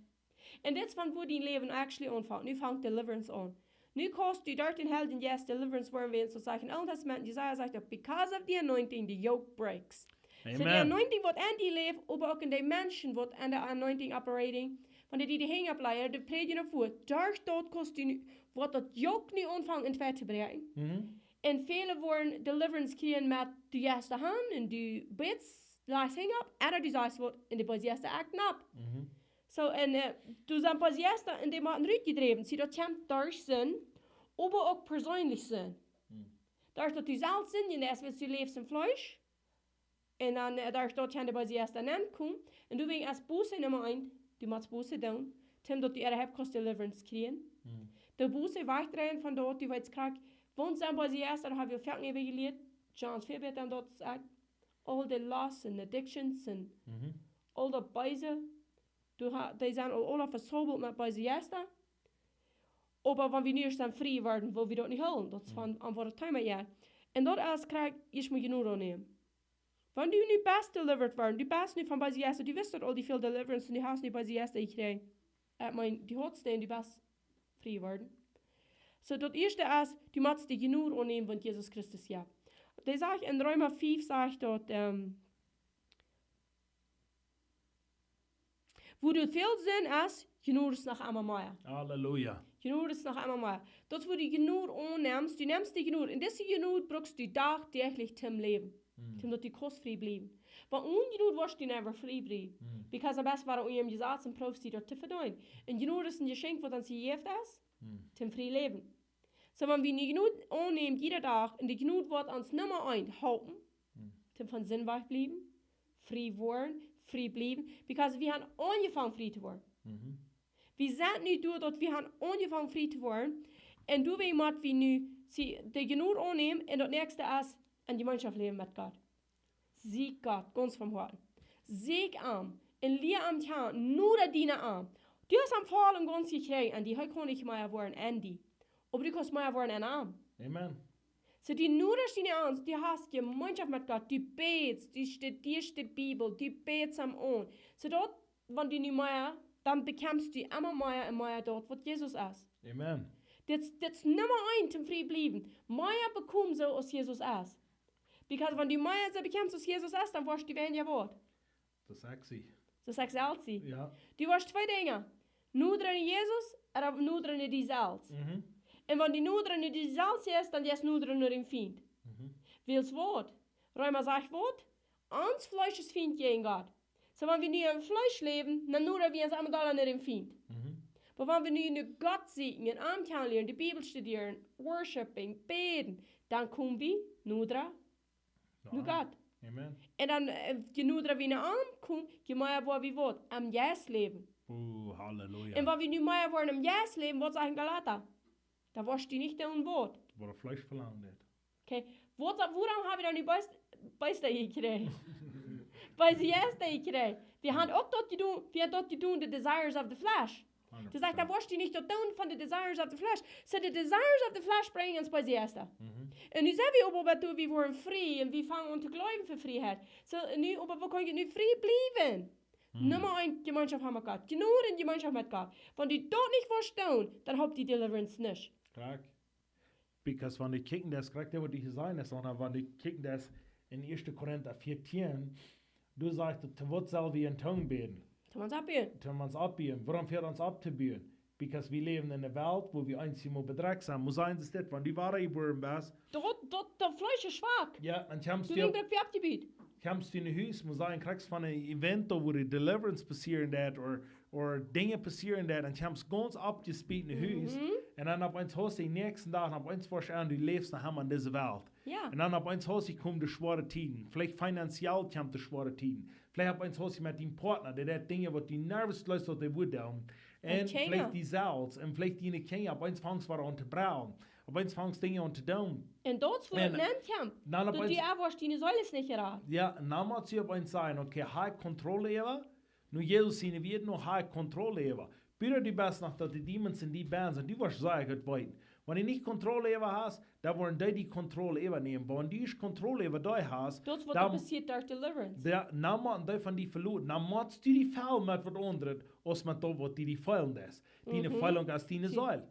Un dit es von wua dien Läwen actually aunfangt. Nu fangt deliverance aun. Nu kaust du derch dän Heiljen Jeist deliverance woaren, wan et soo sajcht em Oolen Tastament, Jesaja sajcht uk, because of the anointing, the yoke breaks. Soo, de Amen. Anointing waut en die läft, oba uk en de Menschen waut en de anointing operating, von dee, dee de Henj oppläajen, de Prädja no väaren, derch daut kaust du nu, woat daut Jook nu aunfangen entwäa to bräakjen. Mhm. Un väle woaren deliverance kjrieen met, du jeist doahan un du bätst, lajchst Henj opp, ooda du sajchst waut un de beese Jeista akten opp. Mhm. Soo, un, äh, doa sent beese Jeista un dee motten rutjedräwen. See, daut kjemt derch Sind, oba uk perseenlich Sind. Hm. Derch daut du selfst sindjen deist, wiels du läfst em Fleesch. Un dan, äh, derch daut kjennen de beese Jeista nenkomen. Un du, wäajen aus Buße Numma eent, du motst Buße doonen, toom daut du äwahaupt kaust deliverance kjrieen. Hm. De Buße wajchdreien von daut, du weetst krakjt, waut sent beese Jeista, daut hab wie foaken äwa jelieet. John Forbes dan daut sajcht, aul de Lust un addictions un Mhm. aul daut Beese, du ha-, dee sent aul aula vesaubelt met beese Jeista. Oba wan wie nu ieescht dan frie woaren, woa wie daut nich hoolen. Daut es Mhm. von, aun waut daut Thema jeit. Un daut es krakjt, ieescht mol Jnod aunnämen. Wan du nu best delivered worden, du best nu von beese Jeista, du wist daut aul dee väl deliverance un du hast nu beese Jeista jekjräajen. Ekj meen, du haudst dee un du best frie worden. Soo, daut ieeschte es, du motst de Jnod aunnämen, waut Jesus Christus jeft. Dee sajcht en Reema fief, sajcht daut, ähm, wua doa väl Sind es, Jnod es noch emma mea. Halleluja. Jnod es noch emma mea. Daut wua du Jnod aunnemst, du nemst de Jnod. Un dise Jnod brukst du dagdäajlich toom läwen. Hm. Toom daut du kaust frie bliewen. Oba one Jnod woascht du never frie bliewen. Hm. Because dan best wada unja däm Jesaz un proowst die daut to vedeenen. Un Jnod es een Jeschenkj waut ons jejäft es, Hm. toom frie läwen. Soo, wan wie nu Jnod aunnämen, jieda Dach, un de Jnod woat ons Numma eent halpen, Hm. toom von Sind wajchbliewen, frie woaren, frie bliewen, because wie haben aunjefongen frie to woaren. Mhm. Wie sent nu doa, daut wie haben aunjefongen frie to woaren, un doawäajen mott wie nu, see, de Jnod aunnämen, un daut näakjste es, en Jemeenschoft läwen met Gott. Sieekj Gott gaunz von Hoaten. Sieekj am un lia am kjanen, noda die no am. Du hast am voll un gaunz jekjräajen en die, hee kaun nich mea woaren en die. Oba du kaust mea woaren en am. Amen. Soo, du nodasch die no am, du hast Jemeenschoft met Gott, du bätst, du studieescht de Bibel, du bätst am aun. Soo daut, wan du nu mea, dan bekjemst du emma mea un mea daut waut Jesus es. Amen. Dit, dit es Numma eent toom frie bliewen. Mea bekomen soo aus Jesus es. Because wan du mea soo bekjemst aus Jesus es, dan woascht du weinja waut? Too sexy. Too sexy. Jo. Du woascht twee Dinja. Noda no Jesus ooda noda no die selfst. Mhm. Un wan du noda no die selfst jeist, dan jeist noda no dän Fient. Mhm. Wiels waut? Reema sajcht waut? Ons Fleesch es Fient jäajen Gott. Soo, wan wie nu em Fleesch läwen, dan noda wie ons emma dolla no dän Fient. Mhm. Oba wan wie nu no Gott sieekjen, am kjanen lieren, de Bibel studieren, worshipping, bäden, dan komen wie noda no Gott. Amen. Un dan, äh, je noda wie no am komen, je mea woa wie waut, em Jeist läwen. Oh, halleluja. Un wan wie nu mea woaren em Jeist läwen, waut sajcht Galata? Dan woascht du nich doonen waut? Waut daut Fleesch velangt. Okay, Waut, wuarom hab wie dan nu Beest, Beesta jekjräajen? Beese Jeista jekjräajen. Wie haben uk daut jedonen, wie haben daut jedonen, the desires of the flesh. Dee sajcht, dan woascht du nich daut doonen von the desires of the flesh. So the desires of the flesh brinjen ons beese Jeista. Un nu sent wie oba, oba doa, wie woaren frie un wie fangen aun to jleewen fa Frieheit. So, nu, oba woo kaun ekj nu frie bliewen? Numma eent, Jemeenschoft haben met Gott. Jnod un Jemeenschoft met Gott. Wan du daut nich woascht doonen, dan halpt die deliverance nich. Krakjt. Because wan du kjikjen deist, krakjt waut du jeseenen hast, sonda wan du kjikjen deist en Ieeschte Korinta vieetieen, doa sajcht et, to waut sell wie en Tungen bäden? Toom ons oppbuen. Toom ons oppbuen. Wuarom fält ons opp to bäden? Because wie läwen en eene Welt, wua wie ons emol bedrekjt sent. Mott sennen, es dit, wan du wada jebuaren best. Daut, daut, daut Fleesch es schwak. Jo, dan kjemst du, du, brukt wie oppjebut. Kjemst du no Hus, mott sennen, kjrichst von een Event, wua deliverance passieren deed, or or Dinja passieren, daut dan kjemst gaunz oppjespiet no Hus. Un dan opp eemol hast du dän näakjsten Dach, un opp eemol woascht du aun, du läfst noch emol en dise Welt. Jo. Un dan opp eemol hast du, kjemt de schwoare Tieden. Veleicht finanziell kjemt de schwoare Tieden. Veleicht opp eemol hast du met dien Partner, dee deit Dinja, waut du nuscht jleefst, waut hee wudd doonen. Un veleicht die selfst, un veleicht diene Kjinja, opp eemol fangst du aun to brucken. Opp eemol fangst du Dinja aun to doonen. Un daut es wua et dan kjemt. Dan opp eemol, du woascht diene Seel nich jerat. Jo, un dan motst du opp eemol sajen, okay, hab ekj Kontroll äwa? Nu Jesus siene Wieed, nu hab ekj Kontroll äwa. Bie die best noch, daut de Demons en die benne sent, du woascht sea goot weeten. Wan du nich Kontroll äwa hast, dan woaren dee die Kontroll äwanämen. Oba wan du Kontroll äwa die hast, daut es waut dan passieet derch deliverance. Jo, dan motten dee von die veloten. Dan motst du die fellen met waut aundret, aus met daut, waut die, die fellen deist. Diene Feelunk es diene Seel.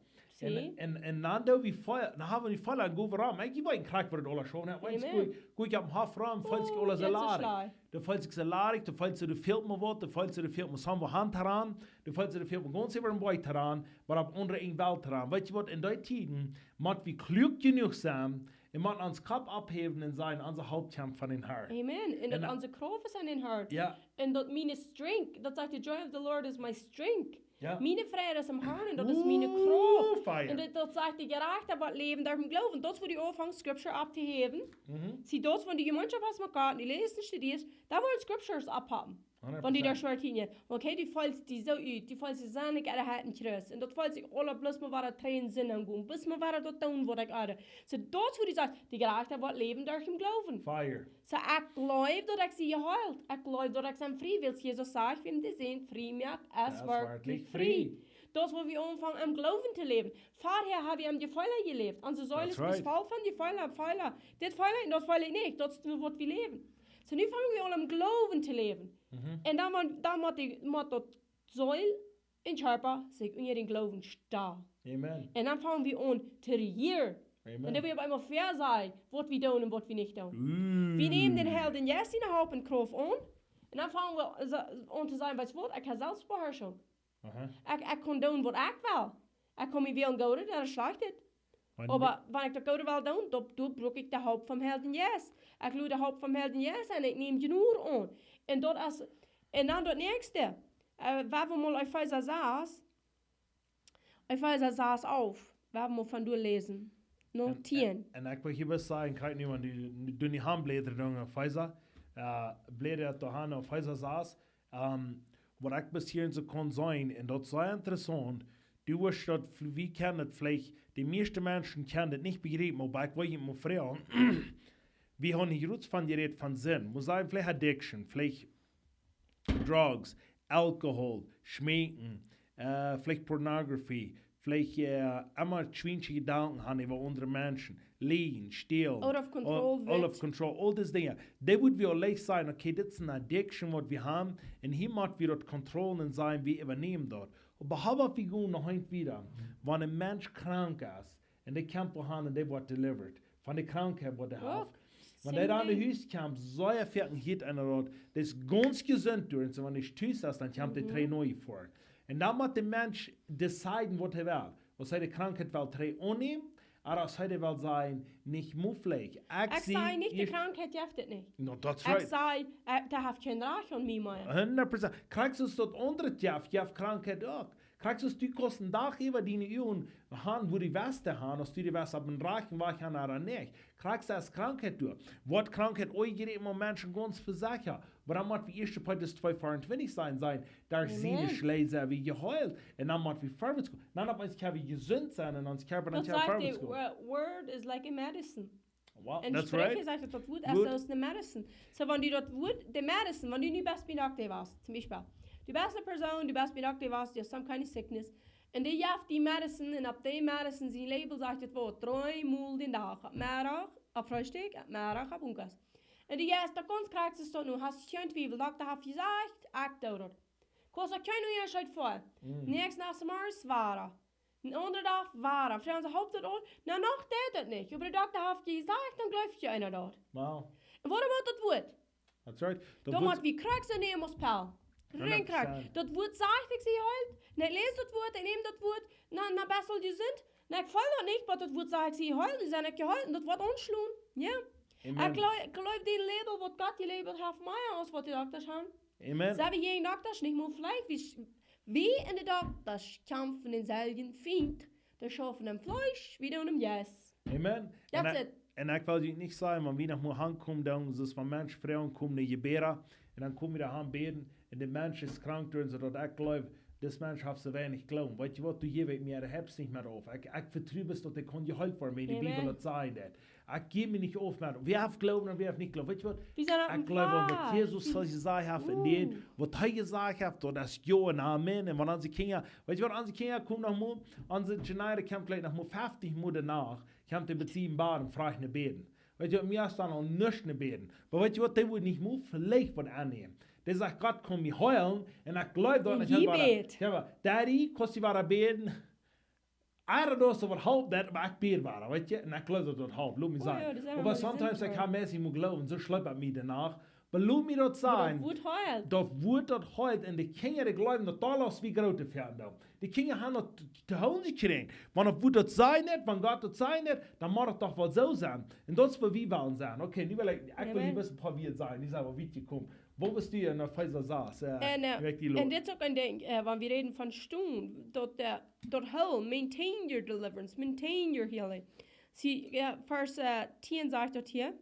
Un, un, un dan doo wie feel, dan haben wie feel en good rum. Ekj weet krakjt waut et aules schauft. Amen. Goa ekj opp dän Hoff rum, feel ekj aules soo ladich. Du feelst die soo ladich, du feelst die, du fält mie waut, du feelst die, du fält mie somehow Haunt doaraun, du feelst die, du fält mie gaunz äwa dän Boajch doaraun, oba opp aundre Enj Welt doaraun. Weetst du waut, en dee Tieden, mott wie kluak jenuach sennen, un mott ons Kopp opphäwen un sajen, onse Help kjemt von dän Herrn. Amen. Un daut onse Krauft es en dän Herrn. Jo. Un daut miene strength, daut sajcht, the joy of the Lord is my strength. Jo. Miene Freid es em Herrn un daut es miene Krauft. Fire. Un daut, daut sajcht, de Jerajchta woat läwen derch dän Gloowen. Daut es wua du aunfangst Scripture opptohäwen. Sie daut, wan du Jemeenschoft hast met Gott, du läst un studieescht, dan woaren Scriptures opphoppen. Wan du doa schwoa kjikjen. Okay, du feelst die soo ut, du feelst die soo nich, ekj sie een Christ. Un daut feelt sikj aul bloos mau wada trigj en Sind gonen, bloos mau wada daut doonen waut ekj aul. So daut es wua du sajst, de Jerajchta woat läwen derch dän Gloowen. Fire. So, ekj jleew, daut ekj sie jeheelt. Ekj jleew, daut ekj sie frie, wiels Jesus sajcht, wäm dee Sän frie moakt, es werkjlich frie. Daut es wua wie aunfangen, em Gloowen to läwen. Verhäa hab wie em Jefeel jeläft. Onse Seel es voll von Jefeel, Feel. Dit feel ekj un daut feel ekj nich. Daut es waut wie läwen. So, nu fang wie aun, em Gloowen to läwen. Un dan, dan mott de, mott daut Seel un Kjarpa sikj unja dän Gloowen stalen. Amen. Un dan fang wie aun to rejieren. Amen. Un dan woa wie opp eemol fair sennen, waut wie doonen un waut wie nich doonen. Wie nämen dän Heiljen Jeist siene Help un Krauft aun. Un dan fang wie aun to sajen, weetst du waut, ekj hab Selfstbeharschunk. Ekj, ekj kaun doonen waut ekj well. Ekj kaun mie wälen Goodet ooda Schlajchtet. Oba wan ekj daut Goode well doonen, dan, dan bruck ekj de Help vom Heiljen Jeist. Ekj lod de Help vom Heiljen Jeist un ekj näm Jnod aun. Un daut es, un dan daut näakjste. Äh, wie haben mol Efeesa sas. Efeesa sas auf. Wie haben mol von doa läsen. No tieen. Un ekj well hia waut sajen, krakjt nu, wan du, du nich han Bläda doa, Efeesa. Äh, Bläda doa han, Efeesa sas. Ähm, waut ekj bat hia soo kaun seenen, un daut es sea interessaunt, du woascht daut, wie kjennen daut veleicht, de mieeschte Menschen kjennen daut nich bejriepen, oba ekj well junt mol froagen, wie haben hia groot von jerät von Sind, mott sennen, veleicht addiction, veleicht drugs, Alkohol, schmeeken, äh, veleicht pornography, veleicht, äh, emma schwiensche Jedanken haben äwa aundre Menschen, lieen, stälen, out of control, out of control, aul dise Dinja. Dee wudden wie aul leicht sajen, okay, dit es eene addiction, waut wie haben, un hia mott wie daut controllen un sajen, wie äwanämen daut. Oba hab wie gonen noch eent wieda, wan een Mensch krank es, un dee kjemt wua han un dee woat delivered. Von de Krankheit woat hee healed. Wan dee dan no Hus kjemt, soo väl hia en daut, dee es gaunz jesunt doa, un soo wan hee tus es, dan kjemt dee trigj no die väa. Un dan mott de Mensch deciden waut hee well. Aus hee de Krankheit well trigj aunnämen, ooda aus hee dee well sajen, nich mea veleicht. Ekj saj nich, de Krankheit jeft et nich. No, that's right. Ekj saj, äh, dee haft kjeen Rajcht aun mie mea. Hundat Prozent. Krakjt soo aus daut aundre jeft, jeft Krankheit uk. Krakjt soo aus du kaust een Dach äwa diene Uagen han, wua du west to han, aus du dee west opp een rajchten Wajch han ooda nich. Krakjt soo es Krankheit doa. Woat Krankheit uk jerät, mau Menschen gaunz vesechat. Oba dan mott wie ieescht Petrus twee veeauntwintich sajen, sajen, derch siene Schläaj sent wie jeheelt. Un dan mott wie verwoats gonen. Dan opp eemol kjenn wie jesunt sennen un ons Kjarpa dan kjenn verwoats gonen. Daut sajcht de, äh, word is like a medicine. Wow, en that's Spricha right. Sajcht daut, daut Wuat es Wuat. Soo aus ne medicine. So, wan du daut Wuat, de medicine, wan du nu best bie Dokta west, toom Biespel. Du best ne Persoon, du best bie Dokta west, du hast some kind of sickness. Un dee jeft die medicine, un opp dee medicine sien Label sajcht daut Wuat, dree mol dän Dach, opp Meddach, opp Freestikj, opp Meddach, opp Unkas. Un du jeist, daut gaunz krakjt es daut nu, hast kjeen Twiewel, Dokta haft jesajcht, ekj doo daut. Kaust daut kjeen Unjascheet feelen. Mm. Näakjsten Dach zemorjes wada. Een aundren Dach wada. Froagen see, halpt daut aul? Na, noch deit daut nich. Oba de Dokta haft jesajcht, dan jleeft kjeen eena daut. Wow. Un wuarom haft daut Wuat? That's right. Daut Wuat. Dan mott wie krakjt soo nämen aus Pell. Rein krakjt. Hundert Prozent. Daut Wuat sajcht, ekj sie jeheelt. Un ekj läs daut Wuat, ekj näm daut Wuat. Na, na, best aul jesunt. Na, ekj feel daut nich, oba daut Wuat sajcht, ekj sie jeheelt. Dan sie ekj jeheelt. Un daut woat aunschlonen. Jo. Amen. Ekj jleew, jleew, dee Label, waut Gott jelabelt haft, mea aus waut de Doktasch haben. Amen. Sent wie hia en Doktasch nich mol veleicht? Wie, wie en de Doktasch kjamfen dän selwjen Fient, dee schaufen em Fleesch, wie doonen em Jeist. Amen. That's it. Un ekj well junt nich sajen, wan wie noch mol hankomen, dan, soo aus wan Menschen froagen, komen de Jebäda, un dan komen wie doa han bäden, un de Mensch es krank doa, soo daut ekj jleew, dis Mensch haft soo weinich Gloowen. Weetst du waut, du, hia weet mie, du hebst nich mea auf. Ekj, ekj vetru bloos daut ekj kaun jeheelt woaren, wan de Amen. Bibel daut sajcht daut. Ekj jeef mie nich auf, Mensch. Wäa haft Gloowen un wäa haft nich Gloowen? Weetst du waut? Wie sent opp Ekj jleew aun waut Fast. Jesus jesajcht haft un Ooh. Dee, waut hee jesajcht haft, daut es jo un Amen. Un wan onse Kjinja, weetst du waut, onse Kjinja komen noch mol, onse Janira kjemt veleicht noch mol feftich Mol de Nacht, kjemt dee met sienen Bad un fruacht no bäden. Weetst du waut, mie es dan aul nuscht no bäden. Oba weetst du waut, dee woat nich mol veleicht waut aunnämen. Dee sajcht, Gott kaun mie heelen, un ekj jleew daut Un nich. Jie Bäd. Jo, oba, Daddy, kaust du wada bäden? Ea daut soo waut halpt, daut, oba ekj bäd wada, weetst du? Un ekj jleew daut daut halpt, lot mie Oh sajen. Jo, daut es Oba een sometimes, ekj Symptom. Kaun meist nich mea jleewen, soo schlep ekj mie doano. Oba lot mie daut Oba daut sajen. Wuat heelt. Daut Wuat daut heelt, un de Kjinja, dee jleewen daut aul aus wie groote Fäajen doonen. De Kjinja haben daut to hoolen jekjräajen. Wan daut Wuat daut sajcht daut, wan Gott daut sajcht daut, dan mott daut doch woll soo sennen. Un daut es waut wie wellen sennen. Okay, nu well ekj, ekj well Amen. Hia bloos een poa Wieed sajen, dee sent waut wiet jekomen. Wua best du en Efeesa sas? Äh, Un, äh, wua ekj die un loot. Dit es uk een Dinkj, äh, wan wie räden von Stonen, daut, äh, daut heelt, maintain your deliverance, maintain your healing. See, äh, Varsch, äh, tieen sajcht daut hia.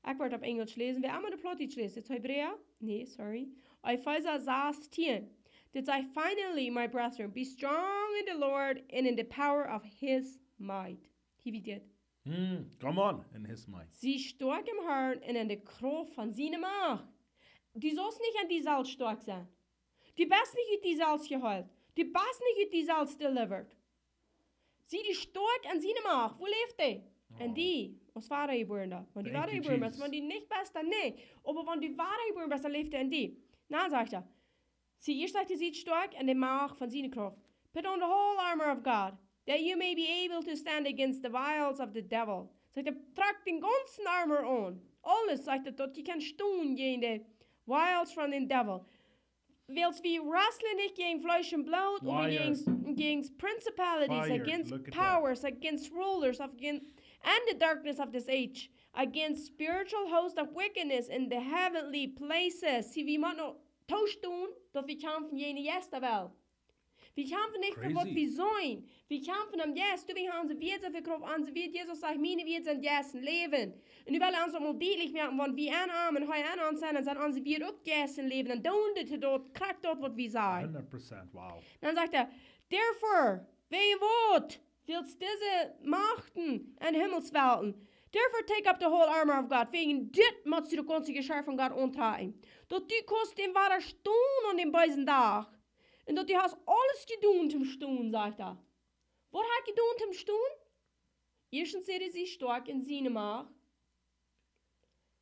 Ekj woa opp Enjlisch läsen. Wäa emma de Plautdietsch läst, es Hebräa? Nä, sorry. Efeesa sas tieen. Dit sajcht, "Finally, my brethren, be strong in the Lord and in the power of his might." Hia wie dit. Hmm, come on, in his might. Sie stoakj em Harn un en de Krauft von siene Macht. Du saust nich aun die selfst stoakj sennen. Du best nich ut die selfst jeheelt. Du best nich ut die selfst delivered. Sie du stoakj en siene Macht. Wua läft dee? En Oh. Die. Aus Wadajebuarna. Wan du Thank you, Wadajebuaren best, Jesus. Wan du nich best, dan nä. Oba wan du Wadajebuaren best, dan läft dee en die. Na, sajcht hee. See, ieescht sajcht hee, siet stoakj en de Macht von siene Krauft. Put on the whole armor of God, that you may be able to stand against the wiles of the devil. Sajcht hee, trakjt dän gaunzen Armor aun. Aules, sajcht hee, daut jie kjennen stonen jäajen de wiles von dän Devil. Wiels wie wrestlen nich jäajen Fleesch un Bloot, oba Liars. Jäajen, jäajen principalities, Fire, against look at that. Powers, against rulers, of, against, and the darkness of this age, against spiritual hosts of wickedness in the heavenly places. See, wie motten noch tausch doonen, daut wie kjamfen jäajen de Jeista Welt. Wie kjamfen nich fa waut Crazy. Wie seenen. Wie kjamfen aum Jeist. Du, wie haben onse Wieed soo väl Krauft, onse Wieed, Jesus sajcht, miene Wieed sent Jeist un Läwen. Un nu well ekj ons uk mol dietlich moaken, wan wie aun am un hee aun ons sent, dan sent onse Wieed uk Jeist un Läwen. Dan doonen dee daut, krakjt daut waut wie sajen. Hundert Prozent, wow. Dan sajcht hee, therefore, wäajen waut? Wiels dise Machten en Himmelswelten. Therefore take up the whole armor of God. Wäajen dit motst du daut gaunze Jeschirr von Gott auntrakjen. Daut du kaust dän wadastonen aun dän beesen Dach. Un daut du hast aules jedonen toom stonen, sajcht hee. Waut haft hee jedonen toom stonen? Ieeschtens säd hee, sie stoakj en siene Macht.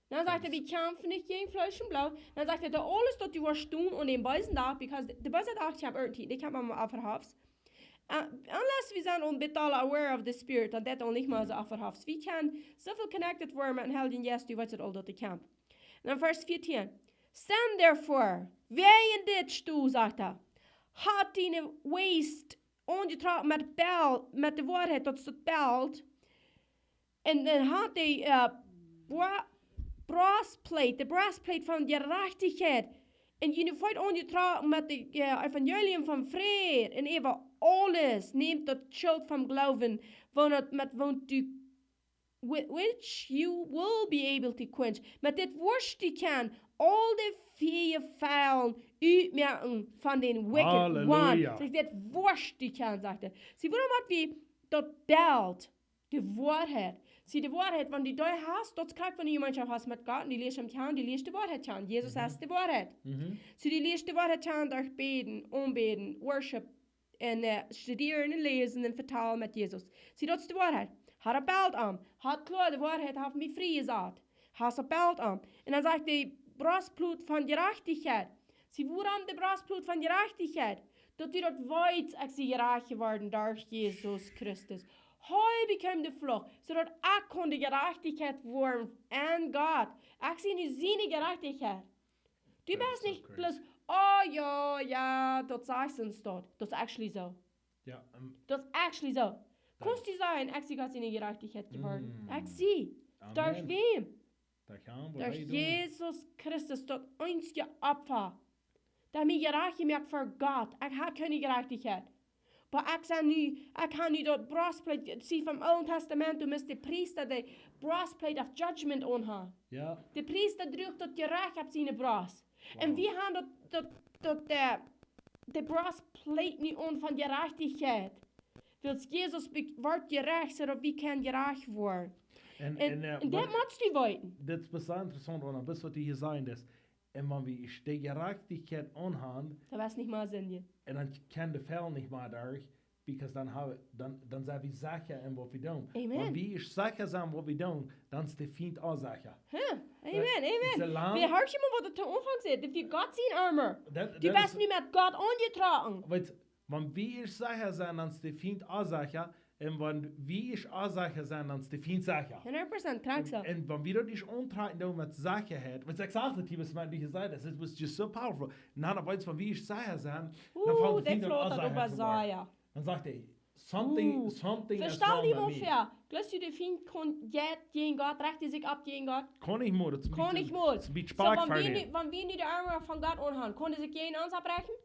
Dan sajcht hee, Yes. Wie kjamfen nich jäajen Fleesch un Bloot. Dan sajcht hee, daut aules daut du woascht doonen aun dän beesen Dach, because de, de beese Dach kjemt irjentwie, dee kjemt aum Opfahoff. Uh, unless wie sent aul een bät aul aware of the Spirit, dan deit aul nich mea soo Opfahoff. Wie kjennen soo väl connected woaren met dän Heiljen Jeist, du weetst aul daut dee kjemt. Un dan Varsch vieetieen. Stand therefore, wäajen dit sto, sajcht hee. Haud diene Waist aunjetrocken met Belt, met de Woarheit, daut es daut Belt. Un dan haud dee, äh, bra-, breastplate, de breastplate von Jerajchtichkjeit. Un june Feet aunjetrocken met de, äh, Evangelium von Fräd. Un äwa aules nämt daut Schilt vom Gloowen, waut, met waut du, whi-, which you will be able to quench. Met dit woascht du kjennen aul de Fia Fielen utmoaken von dän wicked one. Halleluja. Sajcht, dit woascht du kjennen, sajcht hee. See, wuarom haud wie daut Belt? De Woarheit. See, de Woarheit, wan du dee hast, daut kjrichst, wan du Jemeenschoft hast met Gott, un du lieescht am kjanen, du lieescht de Woarheit kjanen. Jesus Mhm. es de Woarheit. Mhm. See, du lieescht de Woarheit kjanen derch bäden, aunbäden, worship, un, äh, studieren un läsen un vetalen met Jesus. See, daut es de Woarheit. Hee belt am. Hee kloa, de Woarheit haft mie friejesat. Hee belt am. Un dan sajcht de Brostplut von Jerajchtichkjeit. See, wuarom de Brostplut von Jerajchtichkjeit? Daut du daut weetst, ekj sie jerajcht jeworden derch Jesus Christus. Hee bekjeem de Fluch, soo daut ekj kunn de Jerajchtichkjeit woaren aun Gott. Ekj sie nu siene Jerajchtichkjeit. Du That is best so nich crazy. Bloos, oh jo, jo, daut sajcht ons daut. Daut es actually soo. Ja, ähm, Daut es actually soo. Daut Kaust du sajen, ekj sie Gott siene Jerajchtichkjeit jeworden? Mm. Ekj sie. Amen. Derch wäm? Derch am, waut Derch hee deed. Jesus Christus, daut eensje Opfa. Daut mie jerajcht jemoakt ver Gott. Ekj hab kjeene Jerajchtichkjeit. Oba ekj sie nu, ekj hab nu daut Brostplate, see, vom Oolen Tastament, du must de Priesta de Breastplate of Judgment aunhaben. Ja. De Priesta druach daut Jerecht opp siene Brost. Un Wow. wie haben daut, daut, daut, de, de Brostplate nu aun von Jerajchtichkjeit. Wiels Jesus be-, wort jerecht, soo daut wie kjennen jerecht woaren. Un, Un, un, äh, un daut waut, motst du weeten. Dit is best interessaunt, Anna, best waut du hia sajchst. Un wan wie de Jerajchtichkjeit aunhaben, Dan woascht nich mea sindjen. Un dan kjennen de Fäl nich mea derch, because dan hab, dan, dan sent wie secha en waut wie doonen. Amen. Wan wie secha sent waut wie doonen, dan es de Fient uk secha. Huh, amen, amen. Soo lang Wie haben emol waut to Aunfank säd, daut wie Gott sien Armor. Daut, Du daut best es nu met Gott aunjetrocken. Weetst, wan wie secha sent, dan es de Fient uk secha. Un wan wie uk secha sent, dan es de Fient secha. Hundat Prozent, krakjt soo. Un, un wan wie daut uk auntrakjen doonen met Sechaheit, weetst, ekj sach daut hia, waut mien Buak sajcht, daut, it was just so powerful. Na, dan weetst, wan wie secha sent, dan Uh, fangt de dee Fient aun flot daut secha oba to woaren. Sea. Dan sajcht hee, something, Uh, something is Vestal wrong die with mol me. Ver. Jleefst du, de Fient kaun jet jäajen Gott, recht hee sikj opp jäajen Gott? Kaun nich mea, daut es een Kaun bät, nich mea. Daut es een bät Soo, spark wan wie fighting. nu, wan wie nu de Armor von Gott aunhaben, kaun hee sikj jäajen ons oppbräakjen?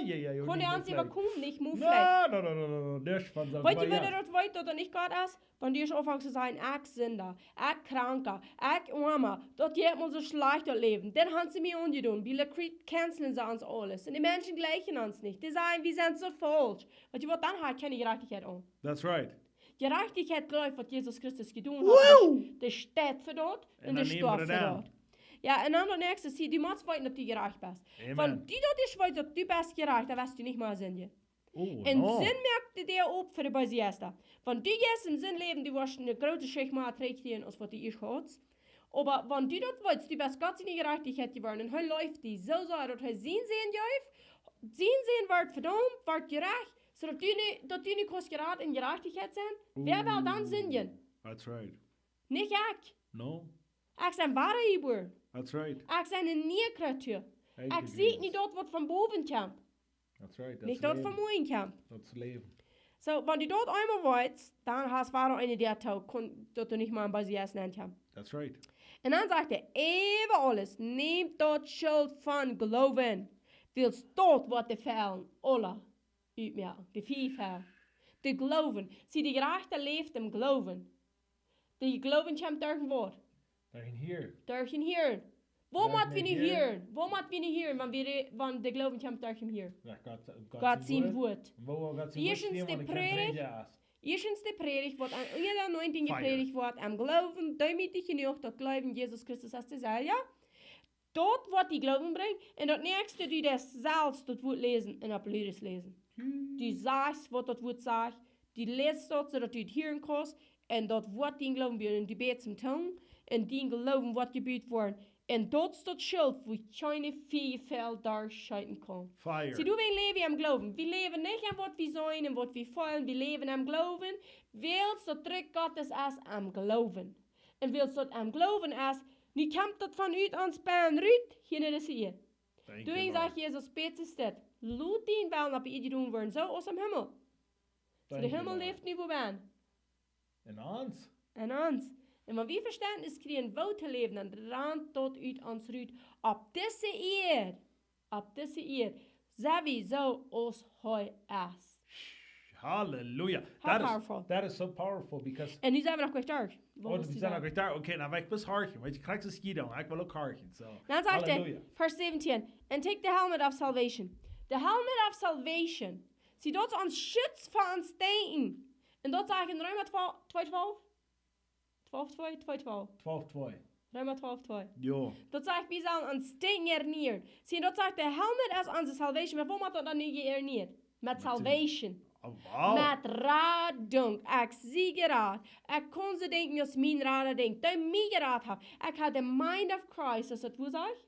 Ja, ja, ja, Kaun nich hee ons mea fighting. äwakomen, nich mea No, fighten. no, no, no, no, no, daut es von soo, Weetst du, oba wan ja. hee daut weet, daut hee nich Gott es? Wan du aunfangst to sajen, ekj Sinda, ekj Kranka, ekj Oama, daut jeit mie soo schlajcht daut Läwen. Dan haben see mie aunjedonen. Bie Lacrete cancelen see ons aules. Un de Menschen jlikjen ons nich. Dee sajen, wie sent soo faulsch. Weetst du waut, dan hab ekj kjeene Jerajchtichkjeit aun. That's right. Jerajchtichkjeit jleeft waut Jesus Christus jedonen haft. Woo! Dee steit fa daut Un un dan dee neem storf wie fa daut aun. Jo, un dan daut näakjste, see, du motst weeten daut du jerecht best. Amen. Wan du daut ieescht weetst daut du best jerecht, dan woascht du nich mea sindjen. Oh, Un no. Sind moakt de Däa op fa de beese Jeista. Wan du jeist en Sind läwen, du woascht eene groote Schicht mea trigjkjrieen aus waut du ieescht haudst. Oba wan du daut weetst, du best Gott siene Jerajchtichkjeit jeworden un hee leeft die soo sea daut hee sienen Sän jeef, sien Sän wort vedaumt, wort jerecht, soo daut du nu, daut du nu kaust jerat en Jerajchtichkjeit sennen, wäa well dan Ooh. sindjen? That's right. Nich ekj. No. Ekj sie wada jebuaren. That's right. Ekj sie eene niee Kreatua. Thank Ekj you, sie Jesus. nich daut waut von bowen kjemt. That's right. Nich Daut es daut von Läwen. bowen kjemt. Daut es Läwen. Soo, wan du daut eemol weetst, dan hast du wada eene Däa to, kaun, daut du nich mea bie Jesus nenkommst. That's right. Un dan sajcht hee, äwa aules, nämt daut Schilt von Gloowen. Wiels daut woat de Fäl aula utmoaken, de fief Fäl. De Gloowen. See, de Jerajchta läft em Gloowen. De Gloowen kjemt derch waut? Derch hieren. Derch hieren. Woo Derch mott wie nu hieren. hieren? Woo mott wie nu hieren, wan wie re-, wan de Gloowen kjemt derch hieren? Derch Gott, Gott Gott sien sien Wuat. Wuat. Un woo Gott sien Wuat Ieeschtens stehen, de wan kjeen Prädicht. Prädicht es. Ieeschtens de Prädicht, waut aun ieda anointing Fire. jeprädicht woat, em Gloowen, deemootich jenuach, daut jleewen, Jesus Christus es de Heilja. Daut woat die Gloowen brinjen. Un daut näakjste, du deist selfst daut Wuat läsen un opp ludes läsen. Du sajchst waut daut Wuat sajcht. Du läst daut, soo daut du daut hieren kaust. Un daut woat dien Gloowen buen. Un du bätst en Tungen. Un dien Gloowen woat jebut woaren. Un daut es daut Schilt, wua kjeene fief Fäl derchscheeten kaun. Fire. See, du, wie läwen em Gloowen. Wie läwen nich aun waut wie seenen un waut wie feelen. Wie läwen em Gloowen. Wiels daut Rikj Gottes es em Gloowen. Un wiels daut em Gloowen es, nu kjemt daut von ut ons bennen rut, hia no dise Ieed. Thank you, Doawäajen Lord. sajcht Jesus, bät es dit: Lot dien Wellen opp Ieed jedonen woaren, soo aus em Himmel. Soo, Thank de you, Himmel Lord. läft nu bowen. En ons. En ons. Un wan wie Vestentnis kjrieen, woo to läwen, dan rant daut ut ons rut. Opp dise Ieed. Opp dise Ieed. Sent wie soo aus hee es. Hallelujah. How That is, powerful. that is so powerful because Un nu sent wie noch nich doa. Woo Oh, woascht du wie sent noch sajen? nich doa. Okay, nu woa ekj bloos horchen. Weetst du, krakjt soo jie dan. Ekj well uk horchen. So. Dan sajcht hee, Hallelujah. Vers säwentieen, "And take the helmet of salvation." De helmet of salvation. See, daut es ons Schutz fa ons Denkjen. Un daut sajcht en Reema twee twalf? Twalf twee, twee twalf. Twalf twee. Reema twalf twee. Jo. Daut sajcht, wie sellen ons Dinja ernieren. See, daut sajcht, de Helmet es onse salvation. Met waut woat daut dan nu jeerniert? Met Met salvation. Oh, wow. Met Radunk. Ekj sie jerat. Ekj kaun soo denkjen aus mien Rada denkjt, dee mie jerat haft. Ekj hab de mind of Christ. Es daut, woo sajcht?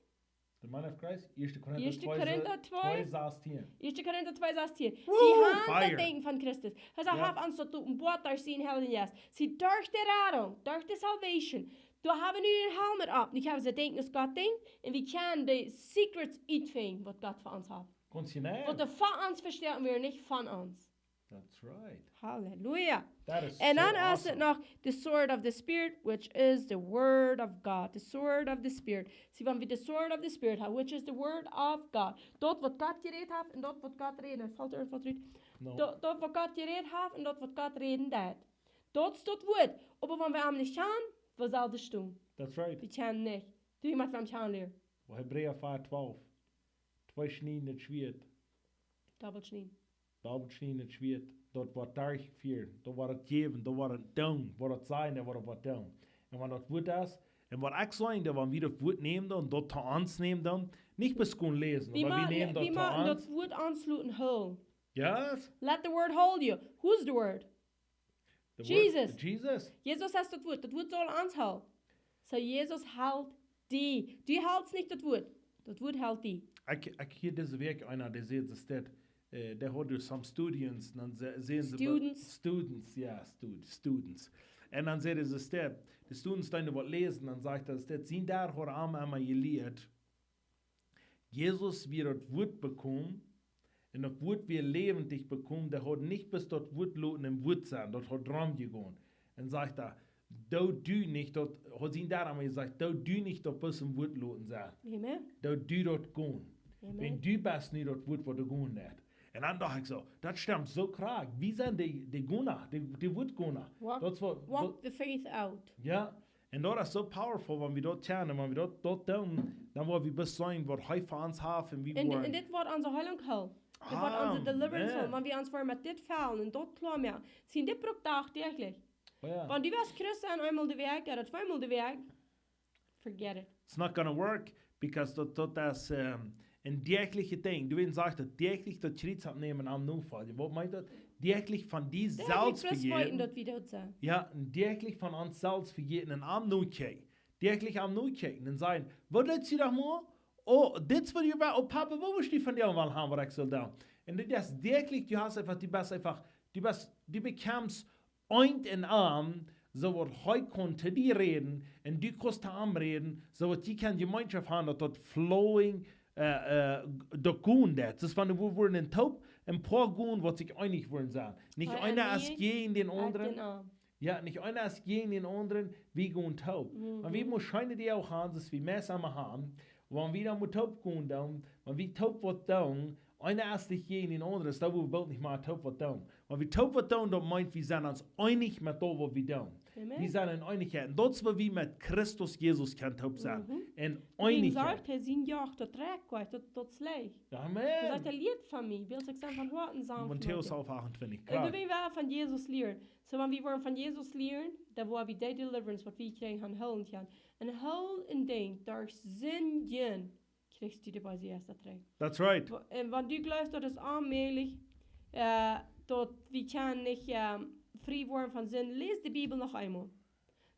De mind of Christ, Ieeschte Korinta Ieeschte twee, Korinta se- twee. twee sastien. Ieeschte Korinta twee sastien. Woo, Wie haben fire. Daut Denkjen von Christus. Hee sajcht, Jo. haft ons daut openboat derch sienen Heiljen Jeist. See, derch de Radunk, derch de salvation. Doa hab wie nu dän Helm opp. Nu kjenn wie soo denkjen aus Gott denkjt. Un wie kjennen de secrets utfinjen, waut Gott fa ons haft. Kunst je näher. Waut doa fa ons vestoaken woat, nich von ons. That's right. Halleluja. That is Un so dan es awesome. et noch the sword of the Spirit, which is the word of God. The sword of the Spirit. See, wan wie the sword of the Spirit haben, which is the word of God. Daut waut Gott jerät haft un daut waut Gott räden. Felt er, felt er ut? No. Daut, daut waut Gott jerät haft un daut waut Gott räden deit. Daut es daut Wuat. Oba wan wie am nich kjanen, woo sell wie stonen? That's right. Wie kjanen nich. Du, wie motten am kjanen lieren. Hebräa vier twalf. Twee schnieden daut Schwieet. Dobbelt schnieden. Dobbelt schnieden daut Schwieet. Daut woat derchfieren. Daut woat daut jäwen. Daut woat daut doonen. Woat daut sajen, daut woat daut doonen. Un wan daut Wuat es, un waut ekj saj, daut wan wie daut Wuat nämen dan, daut to ons nämen dan, nich bloos gonen läsen, Wie oba wie motten, nämen daut wie to motten daut ons. Wuat ons loten hoolen. Yes. Let the word hold you. Who's the word? The word- Jesus. Jesus. Jesus es daut Wuat. Daut Wuat saul ons hoolen. So Jesus helt die. Du helst nich daut Wuat. Daut Wuat helt die. Ekj, ekj hia dise Wäakj eena, dee säd, es daut, äh, dee haud doa some students, dan se-, säden see, Students. Students, jo, stud-, students. Un dan säd hee, es daut, de students deeden waut läsen, dan sajcht hee, es daut, sien Dad haud am emma jelieet, Jesus wia daut Wuat jekomen, un daut Wuat wia läwendich jekomen, dee haud nich bloos daut Wuat loten em Wuat sennen, daut haud romjegonen. Un sajcht hee, doo du nich daut, haud sien Dad emma jesajcht, doo du nich daut bloos em Wuat loten sennen. Amen. Doo du daut gonen. Amen. Wan du best nu daut Wuat waut doa gonen deit. Un dan docht ekj soo, daut stemt soo krakjt. Wie sent dee, dee Gona, dee, dee Wuatgona. Walk, Daut es waut, walk the faith out. Jo, un daut es soo powerful, wan wie daut kjanen, wan wie daut, daut doonen, dan woa wie bloos seenen waut hee fa ons haft un wie Un, woaren. Un dit woat onse Heilunk hoolen. Dit woat onse deliverance Amen. Hoolen. Wan wie ons woaren met dit faulen un daut kloa moaken. See, dit brukt däachlich. Oh, jo. Wan du wieescht Christ sennen eemol de Wäakj, ooda tweemol de Wäakj, forget it. It's not gonna work, because daut, daut es, ähm, een däachlichet Dinkj. Du weetst, sajcht daut, däachlich daut Kjriez oppnämen un am nofoljen. Waut meent daut? Däachlich von die Dee selfst Christ weeten, vejäten. daut wie doot sent. Jo, un däachlich von ons selfst vejäten un am nokjikjen. Däachlich am nokjikjen un sajen, waut deetst du doch mau? Oh, dit es waut du wea-, oh Papa, waut woascht du von die aul haben, waut ekj saul doonen? Un dit es däachlich, du hast eefach, du best eefach, du best, du bekjemst eent un aun, soo waut hee kunn to die räden, un du kaust to am räden, soo waut jie kjennen Jemeenschoft haben, daut daut flowing, äh, äh, daut gonen deit. Daut es wan wie woaren en Trupp, een poa gonen, waut sikj eenich woaren sent. Nich eena es jäajen dän aundren. Jo, nich eena es jäajen dän aundren, wie gonen toop. Un wie motten scheene Deel haben, daut wie meist emma haben, wan wie dan motten toop gonen doonen, wan wie toop waut doonen, eena es nich jäajen dän aundren, dan woa wie boolt nich mea toop waut doonen. Wan wie toop waut doonen, daut meent, wie sent ons eenich met daut waut wie doonen. Amen. Wie sent en Eenichkjeit. Un daut es waut wie met Christus Jesus kjennen toop sennen. En Wie Eenichkjeit. sajcht, hee sien Joch, daut Rekj, daut, daut es leicht. Amen. Hee sajcht, hee lieet von mie, wiels ekj sie von Hoaten sanft. Matthäus elf achtundzwanzig. Un wan wie woaren von Jesus lieren. So, wan wie woaren von Jesus lieren, dan woa wie dee deliverance, waut wie kjrieen haben, hoolen kjennen. Un hoolen Dinkj, derch Sind, kjrichst du de beese Jeista trigj. That's right. Wa-, un wan du jleefst, daut es onmäajlich, äh, daut wie kjennen nich, ähm, frie woaren von Sind, läs de Bibel noch eemol.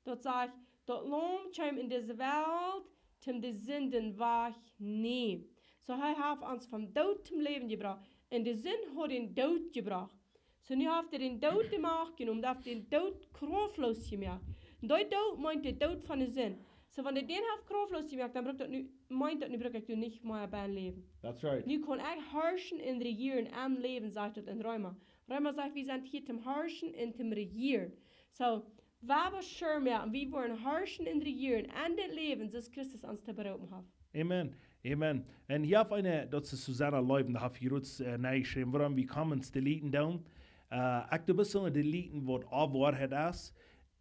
Daut sajcht, daut Laum kjeem en dise Welt, om de Sinden wajchtonämen. So, hee haft ons vom Doot toom Läwen jebrocht. Un de Sind haud dän Doot jebrocht. So, nu haft hee dän Doot de Macht jenomen, haft dän Doot kraftlos jemoakt. Un dee Doot meent de Doot von de Sind. So, wan hee dän haft kraftlos jemoakt, dan brukt daut nu, meent daut nu bruk ekj doa nich mea bie läwen. That's right. Nu kaun ekj harschen un rejieren em Läwen, sajcht daut en Reema. Reema sajcht, wie sent hia toom harschen un toom rejieren. So, wan wie sure moaken, wie woaren harschen un rejieren en dit Läwen, soo aus Christus ons to beroopen haft. Amen. Amen. Un hia haft eena, daut es Susanna Leuben, dee haft hia rut, äh, nenjeschräwen, wuarom wie comments deleten doonen. Äh, ekj doo besonda deleten waut Woarheit es.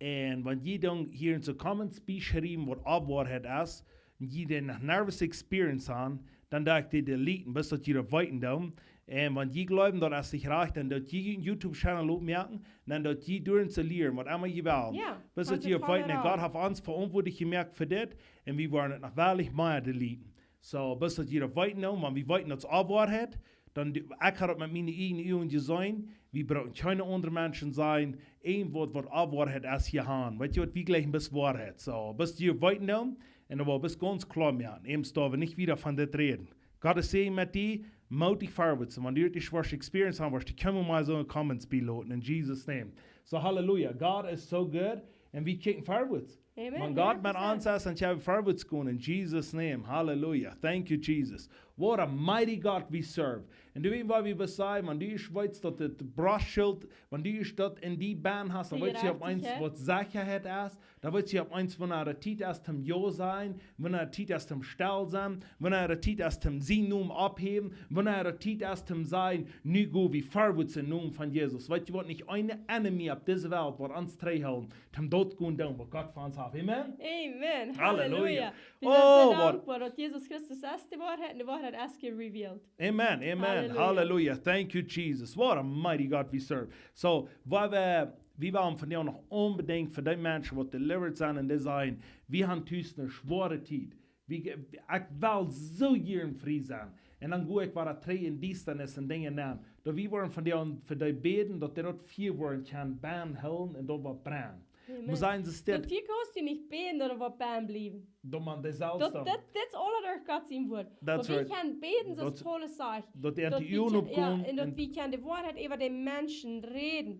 Un wan jie dan hia en de comments beschriewen waut Woarheit es, un jie dan noch nervous experience haben, dan doo ekj dee deleten, bat daut jie daut weeten doonen. Un wan jie jleewen, daut es nich rajcht, dan daut jie een YouTube-Channel opmoaken, dan daut jie doaren to lieren, waut emma jie wellen. Jo, bat daut jie weeten, Gott haft ons veauntwuatlich jemoakt fa dit, un wie woaren et noch werkjlich mea deleeten. Soo, bat daut jie daut weeten, wan wie weeten, daut es Woarheit, dan, ekj hab daut met miene ieejne Uagen jeseenen, wie brucken kjeene aundre Menschen seenen, een Wuat, waut Woarheit es, hia han. Weetst waut, wie jlikjen bloos Woarheit. Soo, bat jie weeten, un dan woa wie gaunz kloa moaken, eemol doa wie nich wieda von dit räden. Gott es Säajen met die, moot die verwoats. Wan du daut woascht experience haben, woascht du kjeenmol mea soone comments bieloten, in Jesus' name. Soo, Halleluja, God is so good, un wie kjikjen verwoats. Amen. Wan Gott met ons es, dan kjenn wie verwoats gonen, in Jesus' name. Halleluja. Thank you, Jesus. What a mighty God we serve. Un du weetst, waut wie besajen, wan du weetst, daut daut Brostschilt, wan du daut en die bennen hast, dan weetst du opp eemol, waut Sechaheit es, dan weetst du opp eemol, wanea daut Tiet es, om jo sennen, wanea daut Tiet es, om stell sennen, wanea daut Tiet es, om sienen Nomen opphäwen, wanea daut Tiet es, om sennen, nu go wie verwoats em Nomen von Jesus. Weetst du waut, nich een enemy opp dise Welt woat ons trigjhoolen, om daut to doonen, waut Gott fa ons haft. Amen? Amen. Halleluja. Halleluja. Wie sent soo dankboa, daut Jesus Christus es de Woarheit un de Woarheit es revealed. Amen, amen. Halleluja. Halleluja. Thank you, Jesus. What a mighty God we serve. Soo, waut wie, wie wellen vondoag noch onbedinjt fa dee Menschen, waut delivered sent un dee sajen, wie haben tus eene schwoare Tiet. Wie, ekj well soo jieren frie sennen. Un dan go ekj wada trigj en Diestanis un Dinja nenn. Daut wie woaren vondoag fa dee bäden, daut dee daut Fia woaren kjennen bennhoolen un daut woat brennen. Amen. Mott sennen, see steit. Daut Fia kaust du nich bäden, daut et woat bennen bliewen. Daut maun dee selfst daut, dan daut, daut es aula derch Gott sien Wuat. That's right. Daut wie kjennen bäden, soo aus Paulus sajcht. Daut dee aun de Uagen kjennen, jo, oppkomen un daut wie kjennen de Woarheit äwa de Menschen räden.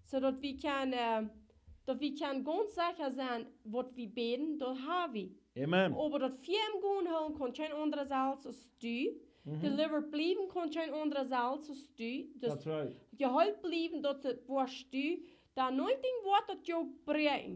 Soo daut wie kjennen, äh, daut wie kjennen gaunz secha sennen, waut wie bäden, daut hab wie. Amen. Oba daut Fia em Gonen hoolen kaun kjeen aundra selfst aus du. Mhm. Delivered bliewen kaun kjeen aundra selfst aus du. Daut, that's right, jeheelt bliewen, daut, daut woascht du. De anointing woat daut jo brinjen.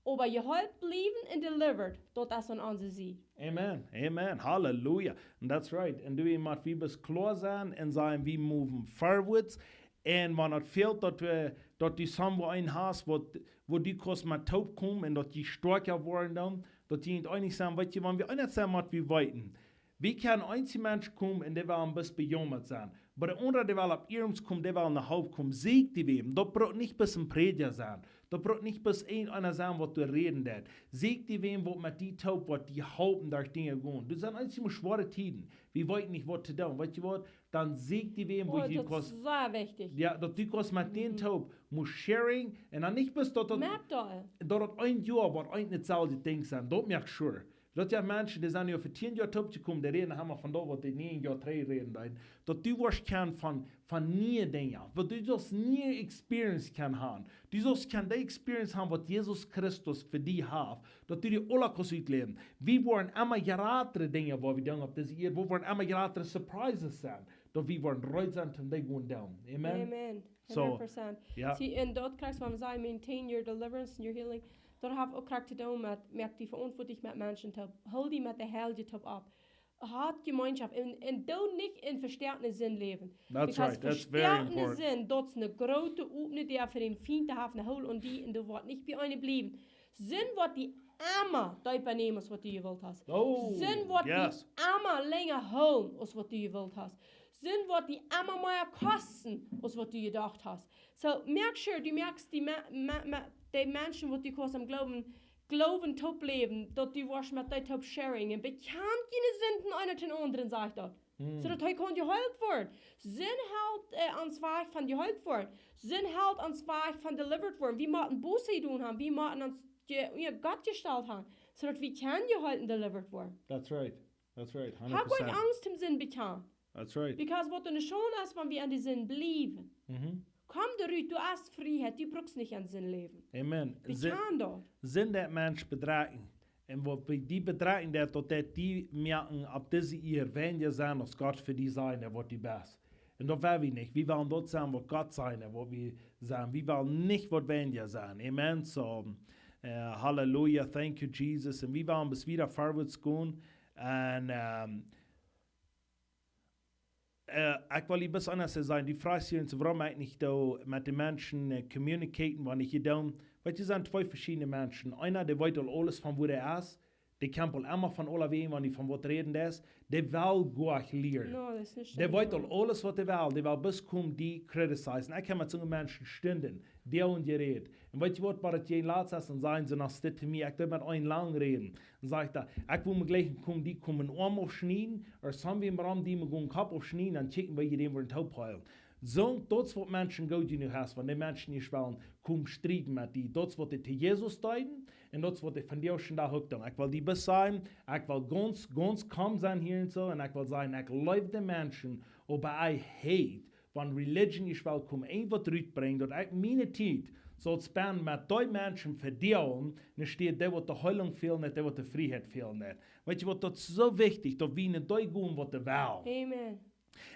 Oba jeheelt bliewen un delivered, daut es aun onse Sied. Amen. Amen. Halleluja. And that's right. Un du, wie motten, wie bloos kloa sennen un sajen, wie moven verwoats. Un wan et fält, daut wie, daut du somewhere een hast, waut, wua du kaust met toop komen un daut jie stoakja woaren dan, daut jie nich eenich sent, weetst du, wan wie eenich sent, motten wie weeten. Wie kjennen eensje Menschen komen un dee wellen bloos bejaumat sennen. Oba de aundre, dee wellen opp iernst komen, dee wellen no Help komen. Sieekj die wäm. Daut brukt nich bloos een Prädja sennen. Daut brukt nich bloos eena sennen, waut doa räden deit. Sieekj die wäm, waut met die toop, waut die halpen derch Dinja gonen. Daut sent eensjemol schwoare Tieden. Wie weeten nich, waut to doonen. Weetst du waut? Dan sieekj die wäm, wua du kaust. Oh, daut es sea wichtich. Jo, daut du kaust met dän toop, mott sharing. Un dan nich bloos daut, daut, met dee, daut daut een Joa woat, een un daut selwje Dinkj sennen. Daut moak sure. Daut sent Menschen, dee sent nu fa tieen Joa toop jekomen, dee räden emma von daut, waut dee näajen Joa trigj räden deeden. Daut du woascht kjennen von, von niee Dinja, waut du sust niee experience kjennen haben. Du sust kjennen dee experience haben, waut Jesus Christus fa die haft. Daut du dee aula kaust utläwen. Wie woaren emma jratre Dinja, waut wie doonen opp dise Ieed, wie woaren emma jratre surprises sennen. Daut wie woaren reed sennen, om dee to doonen. Amen? Amen. Soo, hundat Prozent. Jo. See, un daut kjrichst, wan wie sajen, maintain your deliverance and your healing. Daut haft uk krakjt to doonen met, moak die veauntwuatlich met Menschen toop. Hool die met de Heilje toop opp. Hab Jemeenschoft un, un doo nich en vestoakne Sind läwen. That's right. That's very important. Vestoakne Sind, daut es eene groote opne Däa fa dän Fient, dee haft een Hool aun die un dee woat nich bie eene bliewen. Sind woat die emma deepa nämen aus waut du jewult hast. Oh, yes. Sind woat die emma lenja hoolen aus waut du jewult hast. Sind woat die emma mea kosten aus waut du jedocht hast. So, moak sure, du moakst die, me-, me-, me-, dee Menschen, waut du kaust aum Gloowen, Gloowen toop läwen, daut du woascht met dee toop sharing. Un bekjan diene Sinden eena dän aundren, sajcht daut. Mm. Soo daut hee kaun jeheelt woaren. Sind helt, äh, ons wajch von jeheelt woaren. Sind helt ons wajch von delivered woaren. Wie motten Buße jedonen haben. Wie motten ons je-, unja Gott jestalt haben. Soo daut wie kjennen jeheelt un delivered woaren. That's right. That's right. Hundred percent. Hab nich Angst om Sind bekjanen. That's right. Because waut eene Schont es, wan wie aun de Sind bliewen. Mhm. Komm doa rut, du hast Frieheit, du brukst nich aun Sind läwen. Amen. Bekjan daut. Sind deit Mensch bedrekjen. Un waut bie die bedrekjen deit, daut deit die moaken opp dise Ieed weinja sennen aus Gott fa die sennen, waut du best. Un daut well wie nich. Wie wellen daut sennen, waut Gott sennen, waut wie sent. Wie wellen nich waut weinja sennen. Amen. So, äh, Halleluja, thank you, Jesus. Un wie wellen bloos wieda verwoats gonen. Un, ähm, äh, ekj well die bloos aundasch sajen, du froagst hia, wuarom ekj nich doo met de Menschen, äh, communicaten, wan ekj hia doo. Weetst du, doa sent twee veschiedne Menschen. Eena, dee weet aul aules von wua hee es, Dee kjemt aul emma von aulawäajen, wan dee von waut räden es. Dee well goa lieren. No, daut es nich Dee weet aul aules waut dee well. Dee well bloos komen die criticizen. Ekj hab met soone Menschen Stunden, Doag jerät. Un weetst waut, waut daut je latst es, dan sajen see, dan stit to mie, ekj deed met eenen lang räden. Dan sajcht hee, ekj well mie jlikj komen, die komen Oarm aufschnieden, ooda soo wie waut, die mie gonen Kopp aufschnieden, dan kjikjen wie, dee woaren toop heilen. Soo, daut es waut Menschen goot jenuach es, wan dee Menschen nich wellen komen strieden met die. Daut es waut dee to Jesus deeden, un daut es waut dee vondoag dän Dach uk doonen. Ekj well die bloos sajen, ekj well gaunz, gaunz calm sennen hia un soo, un ekj well sajen, ekj leew de Menschen, oba I hate, wan religion nich well komen, irjent waut rutbrinjen, daut ekj miene Tiet saul spenden met dee Menschen fa die, un nich dee, dee waut de Heilunk fält, nich dee waut de Frieheit fält. Weetst waut, daut es soo wichtich, daut wie no dee gonen waut dee wellen. Amen.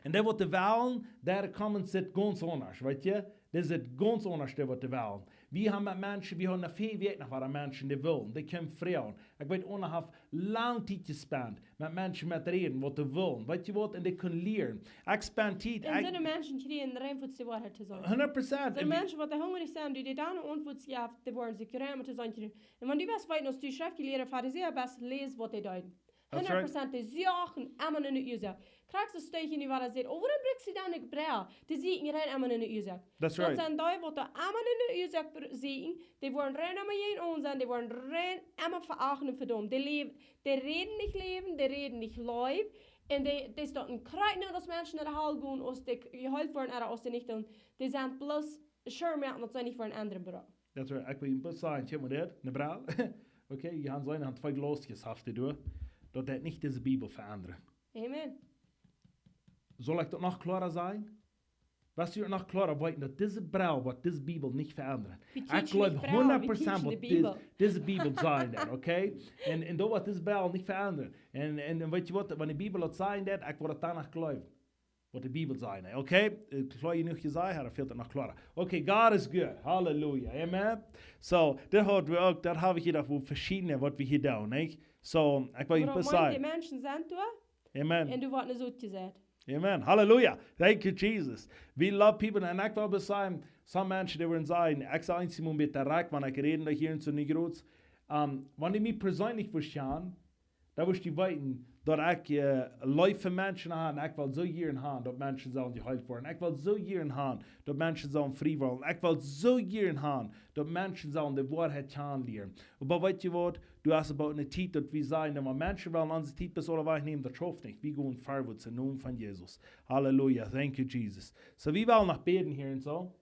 Un dee waut dee wellen, dee komen, sitt gaunz aundasch, weetst? Dee sitt gaunz aundasch, dee waut dee wellen. Wie haben met Menschen, wie haben noch väl Wäakj noch waut aun Menschen, dee wellen, dee kjennen froagen. Ekj weet, Ona haft lang Tiet jespent met Menschen met räden, waut dee wellen. Weetst waut, un dee kjennen lieren. Ekj spend Tiet, Un ekj, soone Menschen kjrieen rein fa de Woarheit to sajen. hundat Prozent. Soone Menschen waut hungrich sent, dee dee dan Auntwuat jeeft, dee woaren sikj rein to sajen kjrieen. Un wan du west weeten, aus du Schreftjelieede, Farisäa best, läs waut dee deeden. That's right. Hundat Prozent, dee sochten emma no de Uasoak. Krakjt soo steit hia nu waut hee sajcht, oh, wuarom bruckst du dan de Brell? Dee sieekjen rein emma no de Uasoak. That's Daut right. sent dee waut doa emma no de Uasoak br-, sieekjen, dee woaren rein emma jäajen aun sennen, dee woaren rein emma verachten un vedaumen. Dee läwen, dee räden nich Läwen, dee räden nich Leew. Un dee, dee stonen krakjt no daut Menschen no de Hal gonen, aus dee jeheelt woaren, ooda aus dee nich doonen. Dee sent bloos sure moaken daut see nich woaren endren, Brell. That's right. Ekj well junt bloos sajen, kjikj mol dit, ne Brell. Okay, jie haben soo eenen, twee Glausjes haft dee doa. Daut deit nich dise Bibel veendren. Amen. Saul ekj daut noch kloara sajen? Woascht du noch kloara weeten, daut dise Brell woat dise Bibel nich veendren? Wie Ekj teachen jleew nich Brell, wie hundat Prozent teachen waut de dis-, Bibel. dise Bibel sajen deit, okay? Un, un daut woat dise Brell nich veendren. Un, un, un weetst waut, wan de Bibel daut sajen deit, ekj woa daut dan noch jleewen. Waut de Bibel sajen deit, okay? Ekj jleew jenuach jesajcht, dan fält et noch kloara. Okay, God is good. Hallelujah. Amen. So, dit haben wie uk, daut haben wie hia, daut wie veschiedne, waut wie hia doonen, nich? So, ekj well junt Wuarom bloos meent dee sajen. Menschen sent doa? Amen. Un du woascht nich utjesat. Amen. Hallelujah. Thank you, Jesus. We love people. Un ekj well bloos sajen, some Menschen, dee woaren sajen, ekj saj eent mol bitte rajcht, wan ekj räd doa hia en soo nich groot. Um, wan dee mie perseenlich vestonen, dan woascht du weeten, daut ekj, äh, Leew fa Menschen hab, un ekj well soo jieren haben, daut Menschen sellen jeheelt woaren. Ekj well soo jieren haben, daut Menschen sellen frie woaren. Ekj well soo jieren haben, daut Menschen sellen de Woarheit kjanen lieren. Oba weetst waut, du hast about ne Tiet, daut wie sajen, wan Menschen wellen onse Tiet bloos aule wajchnämen, daut schauft nich. Wie gonen verwoats em Nomen von Jesus. Hallelujah. Thank you, Jesus. So, wie wellen noch bäden hia en soo.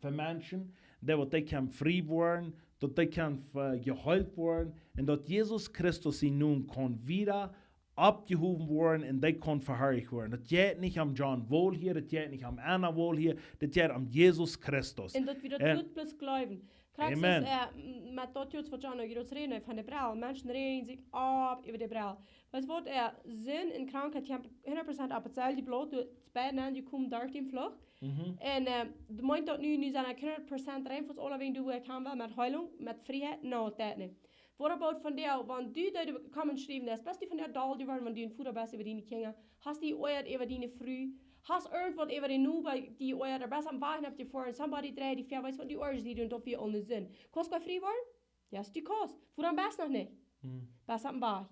Fa Menschen, daut waut dee kjennen frie woaren, daut dee kjennen, äh, jeheelt woaren, un daut Jesus Christus sien Nomen kaun wada oppjehowen woaren un dee kaun veharlicht woaren. Daut jeit nich om John Wall hia, daut jeit nich om Anna Wall hia, daut jeit om Jesus Christus. Un daut wie daut Äh, nich bloos jleewen. Krakjt Amen. Soo, äh, met daut Joods waut John uk jrod räden von de Brell. Menschen räajen sikj opp äwa de Brell. Weetst waut, äh, Sind un Krankheit kjemt hundat Prozent opp daut selwje Blaut, doa es bie aun jekomen, doa es de Flucht. Mhm. Un, äh, meent daut nu, nu sent ekj hundat Prozent rein von aule Wäaj, doa wua ekj han well, met Heilunk, met Frieheit? No, daut nich. What about von die, wan du doa komen schriewen deist, best du von die doll jeworden, wan du een Voda best äwa diene Kjinja? Hast die jeoajat äwa diene Fru? Hast irjent waut äwa de Noba jeoajat, ooda best aum Wajch jefoaren, somebody dreid die ver, weetst waut, du oajasch die, un daut wia aul ne Sind. Kaust du frie woaren? Yes, du kaust. Wuarom best noch nich? Hm. Best aum Wajch.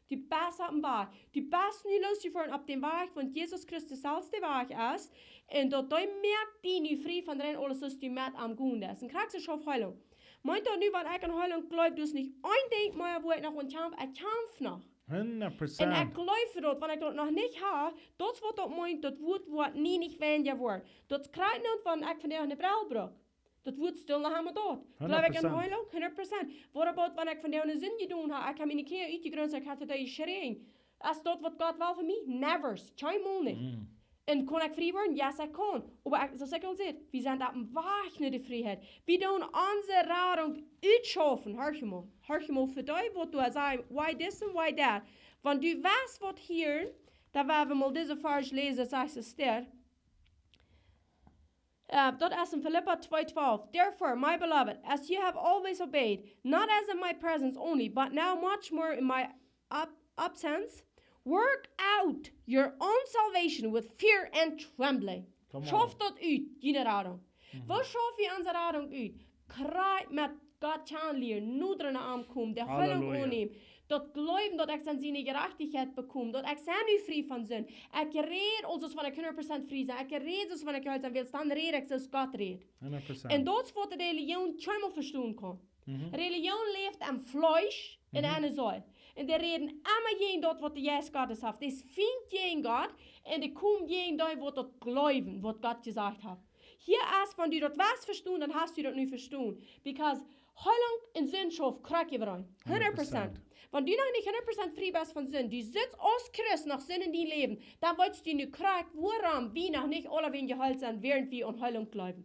Du best aum Wajch. Du best nu losjefoaren opp dän Wajch, wan Jesus Christus selfst de Wajch es. Un daut dee moakt die nu frie von rein aules, waut du met am jegonen best. Un krakjt soo schauft Heilunk. Meent daut nu, wan ekj aun Heilunk jleew, daut es nich een Dinkj mea, wua ekj noch aun kjamf, ekj kjamf noch. Hundat Un Prozent. ekj jleew daut, wan ekj daut noch nich hab, daut es waut daut meent, daut Wuat woat nie nich weinja woaren. Daut krakjt nu, wan ekj vondoag ne Brell bruck. Daut Wuat stell noch emma doa. Jleew ekj aun Heilunk? Hundat Prozent. What about, wan ekj vondoag ne Sind jedonen hab, ekj hab miene Kjinja utjegrunzt, ekj haud doa jeschräajen. Es daut waut Gott well fa mie? Never. Kjeenmol nich. Hm. Un kaun ekj frie woaren? Yes, ekj kaun. Oba ekj, soo aus ekj aul säd, wie sent opp dän Wajch no de Frieheit. Wie doonen onse Radunk utschaufen. Horch mol. Horch mol, fa dee waut doa sajen, why this and why that. Wan du west waut hieren, dan woa wie mol dise Varsch läsen, sajcht et doa. Uh, daut es en Filippa twee twaalf. Therefore, my beloved, as you have always obeyed, not as in my presence only, but now much more in my ab-, absence, work out your own salvation with fear and trembling. Come on. Schauf daut ut, june Radunk. Woo schauf wie onse Radunk ut? Krakjt met Gott kjanen lieren, noda aun am komen, de Heilunk aunnämen, Daut jleewen, daut ekj sie siene Jerajchtichkjeit bekomen, daut ekj sie nu frie von Sind. Ekj räd aulsoo aus wan ekj hundat Prozent frie sie. Ekj räd soo aus wan ekj jeheelt sie, wiels dan räd ekj soo aus Gott rät. Hundat Prozent. Un daut es waut de Relijoon kjeenmol vestonen kaun. Mhm. Relijoon läft aum Fleesch un Mhm. aun de Seel. Un dee räden emma jäajen daut waut de Jeist Gottes haft. Dee es fient jäajen Gott un dee komen jäajen dee waut daut jleewen, waut Gott jesajcht haft. Hia es, wan du daut west vestonen, dan hast du daut nu vestonen. Because Heilunk un Sind schauft krakjt äwareen. Hundat Prozent. Hundat Prozent. Wan du noch nich hundat Prozent frie best von Sind, du sitst aus Christ noch Sind en dien Läwen, dan weetst du nu krakjt, wuarom wie noch nich aule wäajen jeheelt sent, wäarent wie aun Heilunk jleewen.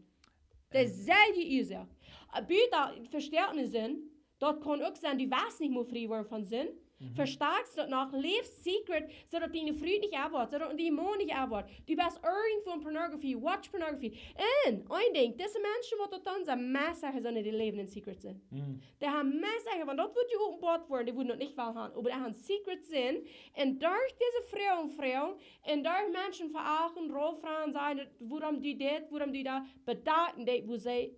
De Ähm. selwje Uasoak. Äh, buta vestonen Sind, daut kaun uk sennen, du west nich mea frie woaren von Sind. Mhm. Vestakjst daut noch, läfst secret, soo daut diene Fru nich erwoat, soo daut dien Maun nich erwoat. Du best irjentwoo en Pornografie, watch Pornografie. Un, een Dinkj, dise Menschen waut daut doonen, sent meist secha, sent dee läwen en secret Sind. Mhm. Dee haben meist secha, wan daut wudd jeopenboat woaren, dee wudden daut nich wellen haben. Oba dee haben secret Sind. Un derch dise Froagen, Froagen, un derch Menschen veachten, rauf fragen, sajen, wuarom du dit, wuarom du daut, bedakjen dee, woo see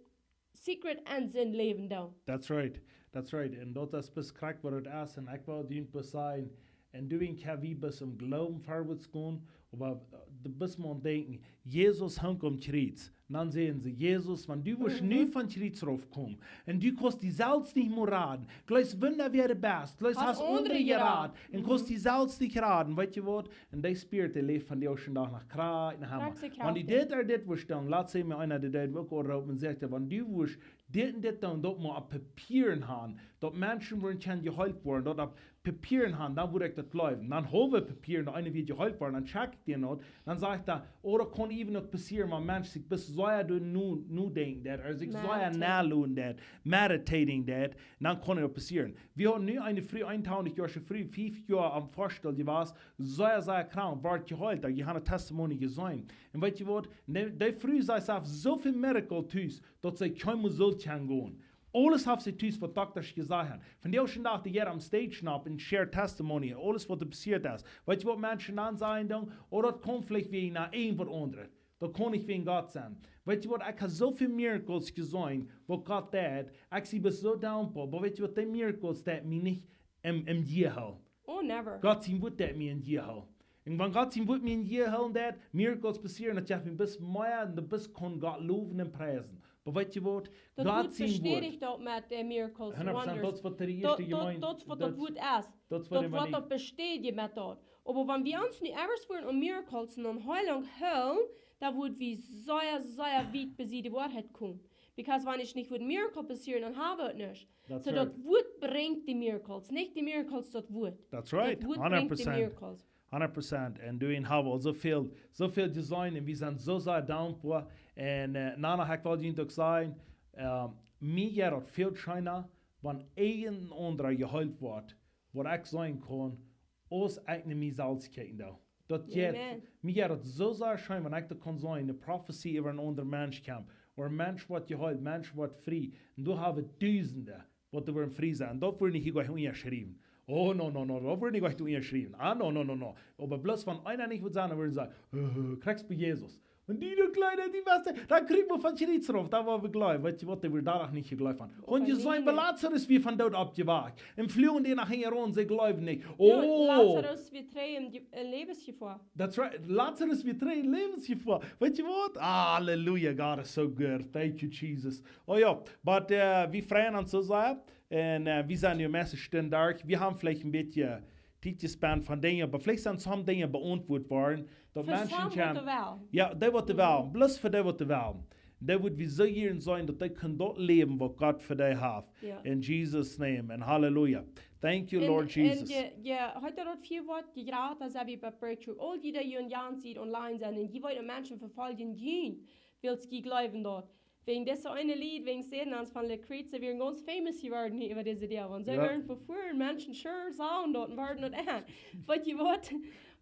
secret en Sind läwen doonen. That's right. That's right. Un daut es bloos krakjt waut daut es. Un ekj well junt bloos sajen, un du en Kavi best em Gloowen verwoats gonen, oba, äh, du best mau aum Denkjen, Jesus hunk aum Kjriez. Un dan säden see, Jesus, wan du wurscht Mhm. nu von Kjriez raufkomen, un du kaust die selfst nich mea raden, jleefst wunda wäa du best, jleefst Hast hast aundre aundre jerat, jerat. Un kaust Mhm. die selfst nich raden, weetst du waut? Un dee Spirit, dee läft von die uk vondoag noch krakjt, noch emma. Krakjt, krakjt. Wan du dit ooda dit wurscht doonen, latst mie eena, dee deed uk aul roopen un sajcht, wan du wurscht dit un dit doonen, daut mau opp Papieren haben, daut Menschen wudden kjennen jeheelt woaren, daut opp Papieren haben, dan wudd ekj daut jleewen. Dan hab ekj Papieren, daut eena wia jeheelt worden, dan check ekj dee noch, dan sajcht hee, oh, daut kaun even noch passieren, wan Menschen sikj bloos sea doa nu, nu denkjen, daut, ooda sikj sea Meditating. Naloten, daut, meditating, daut, dan kaun daut passieren. Wie haben nu eene Fru, eenuntwintich Joa Fru, fief Joa aum Hospital jewast, sea, sea krank, wort jeheelt, doa jie haben een Testimony jeseenen. Un weetst du waut? Dee, dee Fru säd, see haft soo väl Miracle tus, daut see kjeenmol sull kjennen gonen. Aules haft see tus waut Doktasch jesajcht haben. Vondoag dän Dach deit jie aum stage opp un share testimony, aules waut doa passieet es. Weetst du waut Menschen dan sajen dan? Oh, daut kaun veleicht wäajen een waut aundret. Daut kaun nich wäajen Gott sennen. Weetst du waut, ekj hab soo väl Miracles jeseenen, waut Gott deed. Ekj sie bloos soo dankboa. Oba weetst du waut, dee Miracles deeden mie nich em, em Jehel. Oh, never. Gott sien Wuat deed mie em Jehel. Un wan Gott sien Wuat mie em Jehel deed, Miracles passieren, daut jeft mie bloos mea un daut bloos kaun Gott lowen un priesen. Oba weetst du waut? Daut Gott Wuat sien Wuat bestädicht daut met, äh, Miracles, Hundat Prozent, wonders. Daut es waut de Daut, ieeschte daut, Jemeent, daut es waut daut daut, Wuat es. Daut es waut Daut de Wuat Jemeent daut bestädicht met daut. Oba wan wie ons nu ever woaren aun Miracles un aun Heilunk hoolen, dan wudd wie sea, sea wiet bie de Woarheit komen. Because wan nich wudd Miracle passieren, dan hab wie daut nich. That's right. So daut Wuat brinjt de Miracles, nich de Miracles daut Wuat. That's right. Daut Wuat brinjt de Miracles. Hundat Prozent. Hundat Prozent. Un doa haben wie aul soo väl, soo väl jeseenen un wie sent soo sea dankboa. Un, äh, Nana, ekj well junt uk sajen, ähm, mie jeit daut väl scheena, wan een aundra jeheelt woat, waut ekj seenen kaun, aus ekj no mie selfst kjikjen doo. Daut jeit, Amen. Mie jeit daut soo sea scheen, wan ekj daut kaun seenen, eene Profezie äwa een aundra Mensch kjemt, ooda een Mensch woat jeheelt, Mensch woat frie. Un doa haben wie Dusende, waut doa woaren frie sennen. Daut woat nich hia unjaschräwen. Oh, no, no, no, daut woat nich unjaschräwen. Ah, no, no, no, no. Oba bloos wan eena nich woat sennen, dan woaren see sajen, äh, kjrichst bie Jesus. Un dee, dee kjliene, dee waut, dan kjrieen wie von Kjriez rauf, dan woa wie jleewen. Weetst du waut, dee woaren doa nich jejleeft haben. Oba nich. Un jie seenen, bie Lazarus wia von doot oppjewakjt. Un fluagen dee nohäa rom, see jleewen nich. Jo, oh. Lazarus wia trigj em Je-, äh, Läwensjefoa. That's right. Lazarus wia trigj em Läwensjefoa. Weetst du waut? Halleluja, God is so good. Thank you, Jesus. Oh jo, but, äh, wie freien ons soo sea. Un, äh, wie sent nu meist Stund derch. Wie haben veleicht een bät Tiet jespendt von Dinja, oba veleicht sent some Dinja beauntwuat worden, daut Menschen kjennen, jo, dee waut dee wellen, bloos fa dee waut dee wellen. Dee wudd wie soo jieren seenen, daut dee kjennen daut läwen, waut Gott fa dee haft. Jo. In Jesus' name, and hallelujah. Thank you, Lord Jesus. Un, un je, je, hee haud daut väl Wuat, je jrata sent wie bie Breakthrough. Aul dee, dee hia un jan sent online sent, un jie woaren Menschen vefoljen, jie, wiels jie jleewen daut. Wäajen dise eene Lied, wäajen Säden ons von Lucrezia, wieren gaunz famous jeworden hia äwa dise Deel. Wan see wieren befua Menschen sure sajen daut un wieren daut en. Weetst du waut?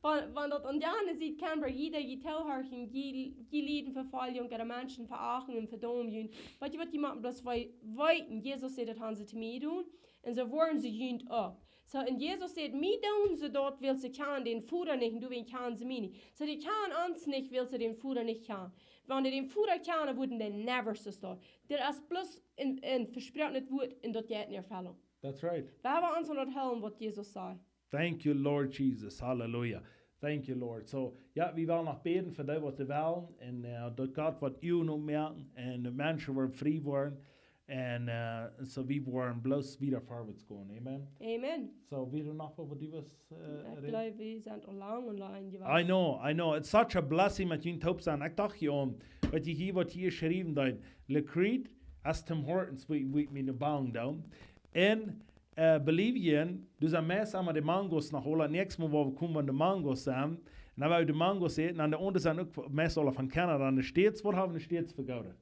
Wan, wan daut aun de aundre Sied kjemt, wua jie, dee jie toohorchen, jie, jie lieden Vefoljunk, ooda Menschen veachten un vedaumen junt. Weetst du waut, jie motten bloos wee-, weeten, Jesus säd, daut haben see to mie jedonen. Un soo woaren see junt uk. So, un Jesus säd, mie doonen see daut, wiels see kjanen dän Voda nich, un doawäajen kjanen see mie nich. So, dee kjanen ons nich, wiels see dän Voda nich kjanen. Wan dee dän Voda kjanen, wudden dee never soo staut. Dit es bloos een, een vesproaket Wuat un daut jeit en Erfellunk. That's right. Wan wie ons aun daut hoolen, waut Jesus säd. Thank you, Lord Jesus. Hallelujah. Thank you, Lord. So, jo, wie wellen noch bäden fa dee, waut dee wellen. Un, äh, daut Gott woat Uagen opmoaken un de Menschen woaren frie woaren. Un, äh, so wie woaren bloos wieda verwoats gonen. Amen. Amen. So, wia doa noch waut, waut du wust, äh, Ekj jleew, wie sent aul lang un lang jewast. I know, I know. It's such a blessing met junt toop sennen. Ekj docht hia aun, waut jie hia, waut hia jeschräwen deed. Lecrete, es Tim Hortons, wua, wua ekj mie ne Bang doo. Un, äh, Bolivien, doa sent meist emma de Mangos noch aula. Näakjstet Mol, wua wie komen, wan de Mangos sent. Un dan woa wie de Mangos äten. Un de aundre sent uk meist aula von Kanada. Un de States, waut haben de States fa Goodet?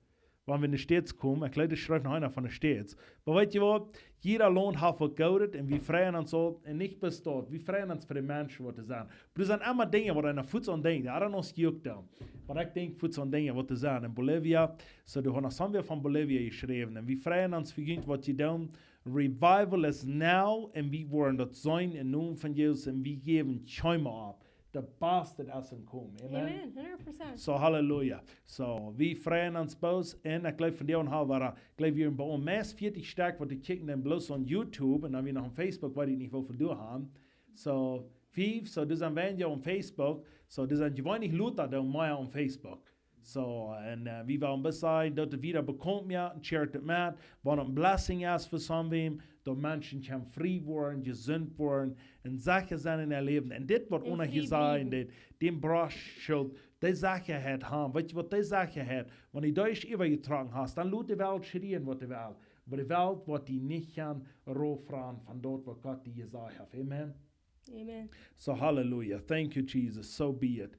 Wan wie en de States komen, ekj jleew, doa schrift noch eena von de States. Oba weet jie waut? Jieda Launt haft waut Goodet un wie freien ons aul, un nich bloos daut, wie freien ons fa de Menschen, waut doa sent. Oba doa sent emma Dinja, waut eena fuaz aun denkjt. I don't know, es uk dan. Oba ekj denkj fuaz aun Dinja, waut doa sent en Bolivia. So, doa haben noch somebody von Bolivia jeschräwen. Un wie freien ons fa junt, waut jie doonen. Revival is now, un wie woaren daut seenen em Nomen von Jesus, un wie jäwen kjeenmol opp. De Baste es aum Komen. Amen. Amen. Hundert Prozent. So, hallelujah. So, wie freien ons bloos. Un ekj jleew, von dee aun haben wie, ekj jleew, wie haben bie ons meist vieetich Stekj, waut dee kjikjen dan bloos aun YouTube. Un dan wie noch aun Facebook, weet ekj nich, woo väl doa haben. So, fief, so, doa sent weinja aun Facebook. So, doa sent jeweenlich lota, dee mea aun Facebook. So, un, äh, wie wellen bloos sajen, daut wie daut bekaunt moaken, un share et met, waut ne blessing es fa somebody, daut Menschen kjennen frie woaren, jesunt woaren, un secha sennen en äa Läwen. Un dit, waut Un Ona hia frie sajen bliewen. deed, dän Broschschild, dee Sechaheit haben. Weet jie waut, dee Sechaheit, wan du dee ieescht äwajetrocken hast, dan lot de Welt schrieen, waut dee well. Oba de Welt woat die nich kjennen raufronen von daut, waut Gott die jesajcht haft. Amen. Amen. So, hallelujah. Thank you, Jesus. So be it.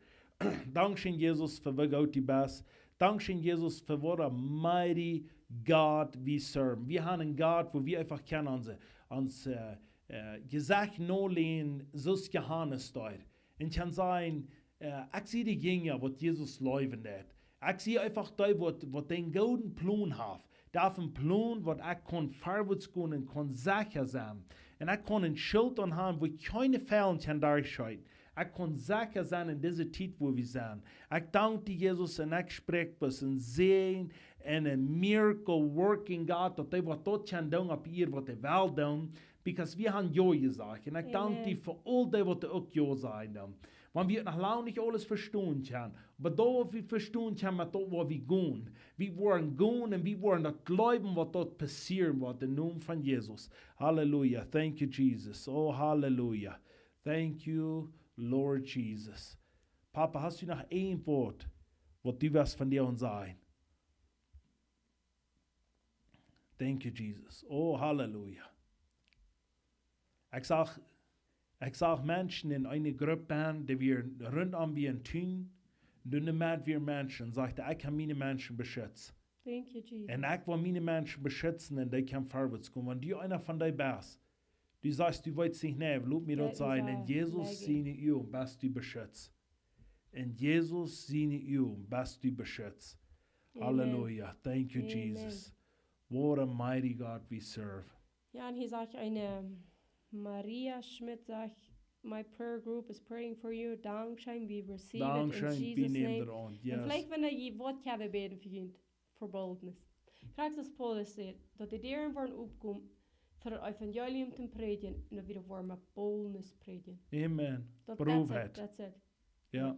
Dankscheen, Jesus, fa woo goot du best. Dankscheen, Jesus, fa what a mighty God we serve. Wie haben eenen Gott, wua wie eefach kjennen onse, ons, äh, äh, Jesecht noläajen, soo aus Johanes deed. Un kjennen sajen, äh, ekj sie de Jinja, waut Jesus leewen deed. Ekj sie eefach dee, waut, waut dän gooden Plon haft. Dee haft eenen Plon, waut ekj kaun verwoats gonen un kaun secha sennen. Un ekj kaun een Schilt aun haben, wua kjeene Fielen kjennen derchscheeten. Ekj kaun secha sennen en dise Tiet, wua wie sent. Ekj dank die, Jesus, un ekj spräakj bloos een Säajen un een miracle working God, daut dee waut daut kjennen doonen opp Ieed, waut dee well doonen, because wie haben jo jesajcht. Un ekj dank Amen. die fa aul dee, waut dee uk jo sajen doonen. Wan wie noch lang nich aules vestonen kjennen, oba daut, waut wie vestonen kjennen, met daut, waut wie gonen. Wie woaren gonen un wie woaren daut jleewen, waut doa passieren woat, em Nomen von Jesus. Hallelujah. Thank you, Jesus. Oh, hallelujah. Thank you, Lord Jesus. Papa, hast du noch een Wort, waut du west von die aun sajen? Thank you, Jesus. Oh, hallelujah. Ekj sach, ekj sach Menschen en eene Grupp aun, dee wieren runtom wie een Tun. Doa en de Medd wieren Menschen, sajcht hee, ekj hab miene Menschen beschützt. Thank you, Jesus. Un ekj well miene Menschen beschitzen un dee kjennen verwoats gonen. Wan du eena von dee best, du sajchst, du weetst nich, nä, lot mie daut Lot mie sajen, en sajen, Jesus nä, siene Uagen best du beschützt. En Jesus siene Uagen best du beschützt. Amen. Hallelujah. Thank you, Amen. Jesus. What a mighty God we serve. Jo, un hia sajcht eene Maria Schmidt, sajcht, "My prayer group is praying for you." Dankscheen, we receive it in Dankscheen, wie Jesus' nämen name. daut aun. Un Yes. veleicht, wan jie waut haben bäden fa junt, for boldness. Krakjt soo aus Paulus sajcht, daut de Däaren woaren opkomen fa daut Evangelium to prädjen un daut wie woaren met boldness prädjen. Amen. Daut, that's it, Beroofheit. that's it. Jo.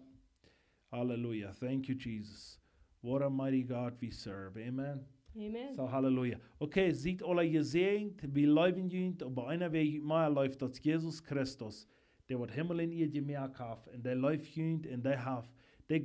Halleluja. Thank you, Jesus. What a mighty God we serve. Amen. Amen. So, halleluja. Okay, siet aule jesäajent. Wie leewen junt, oba eena, wäa junt mea leeft, daut es Jesus Christus, dee waut Himmel un Ieed jemoakt haft, un dee leeft junt, un dee haft, dee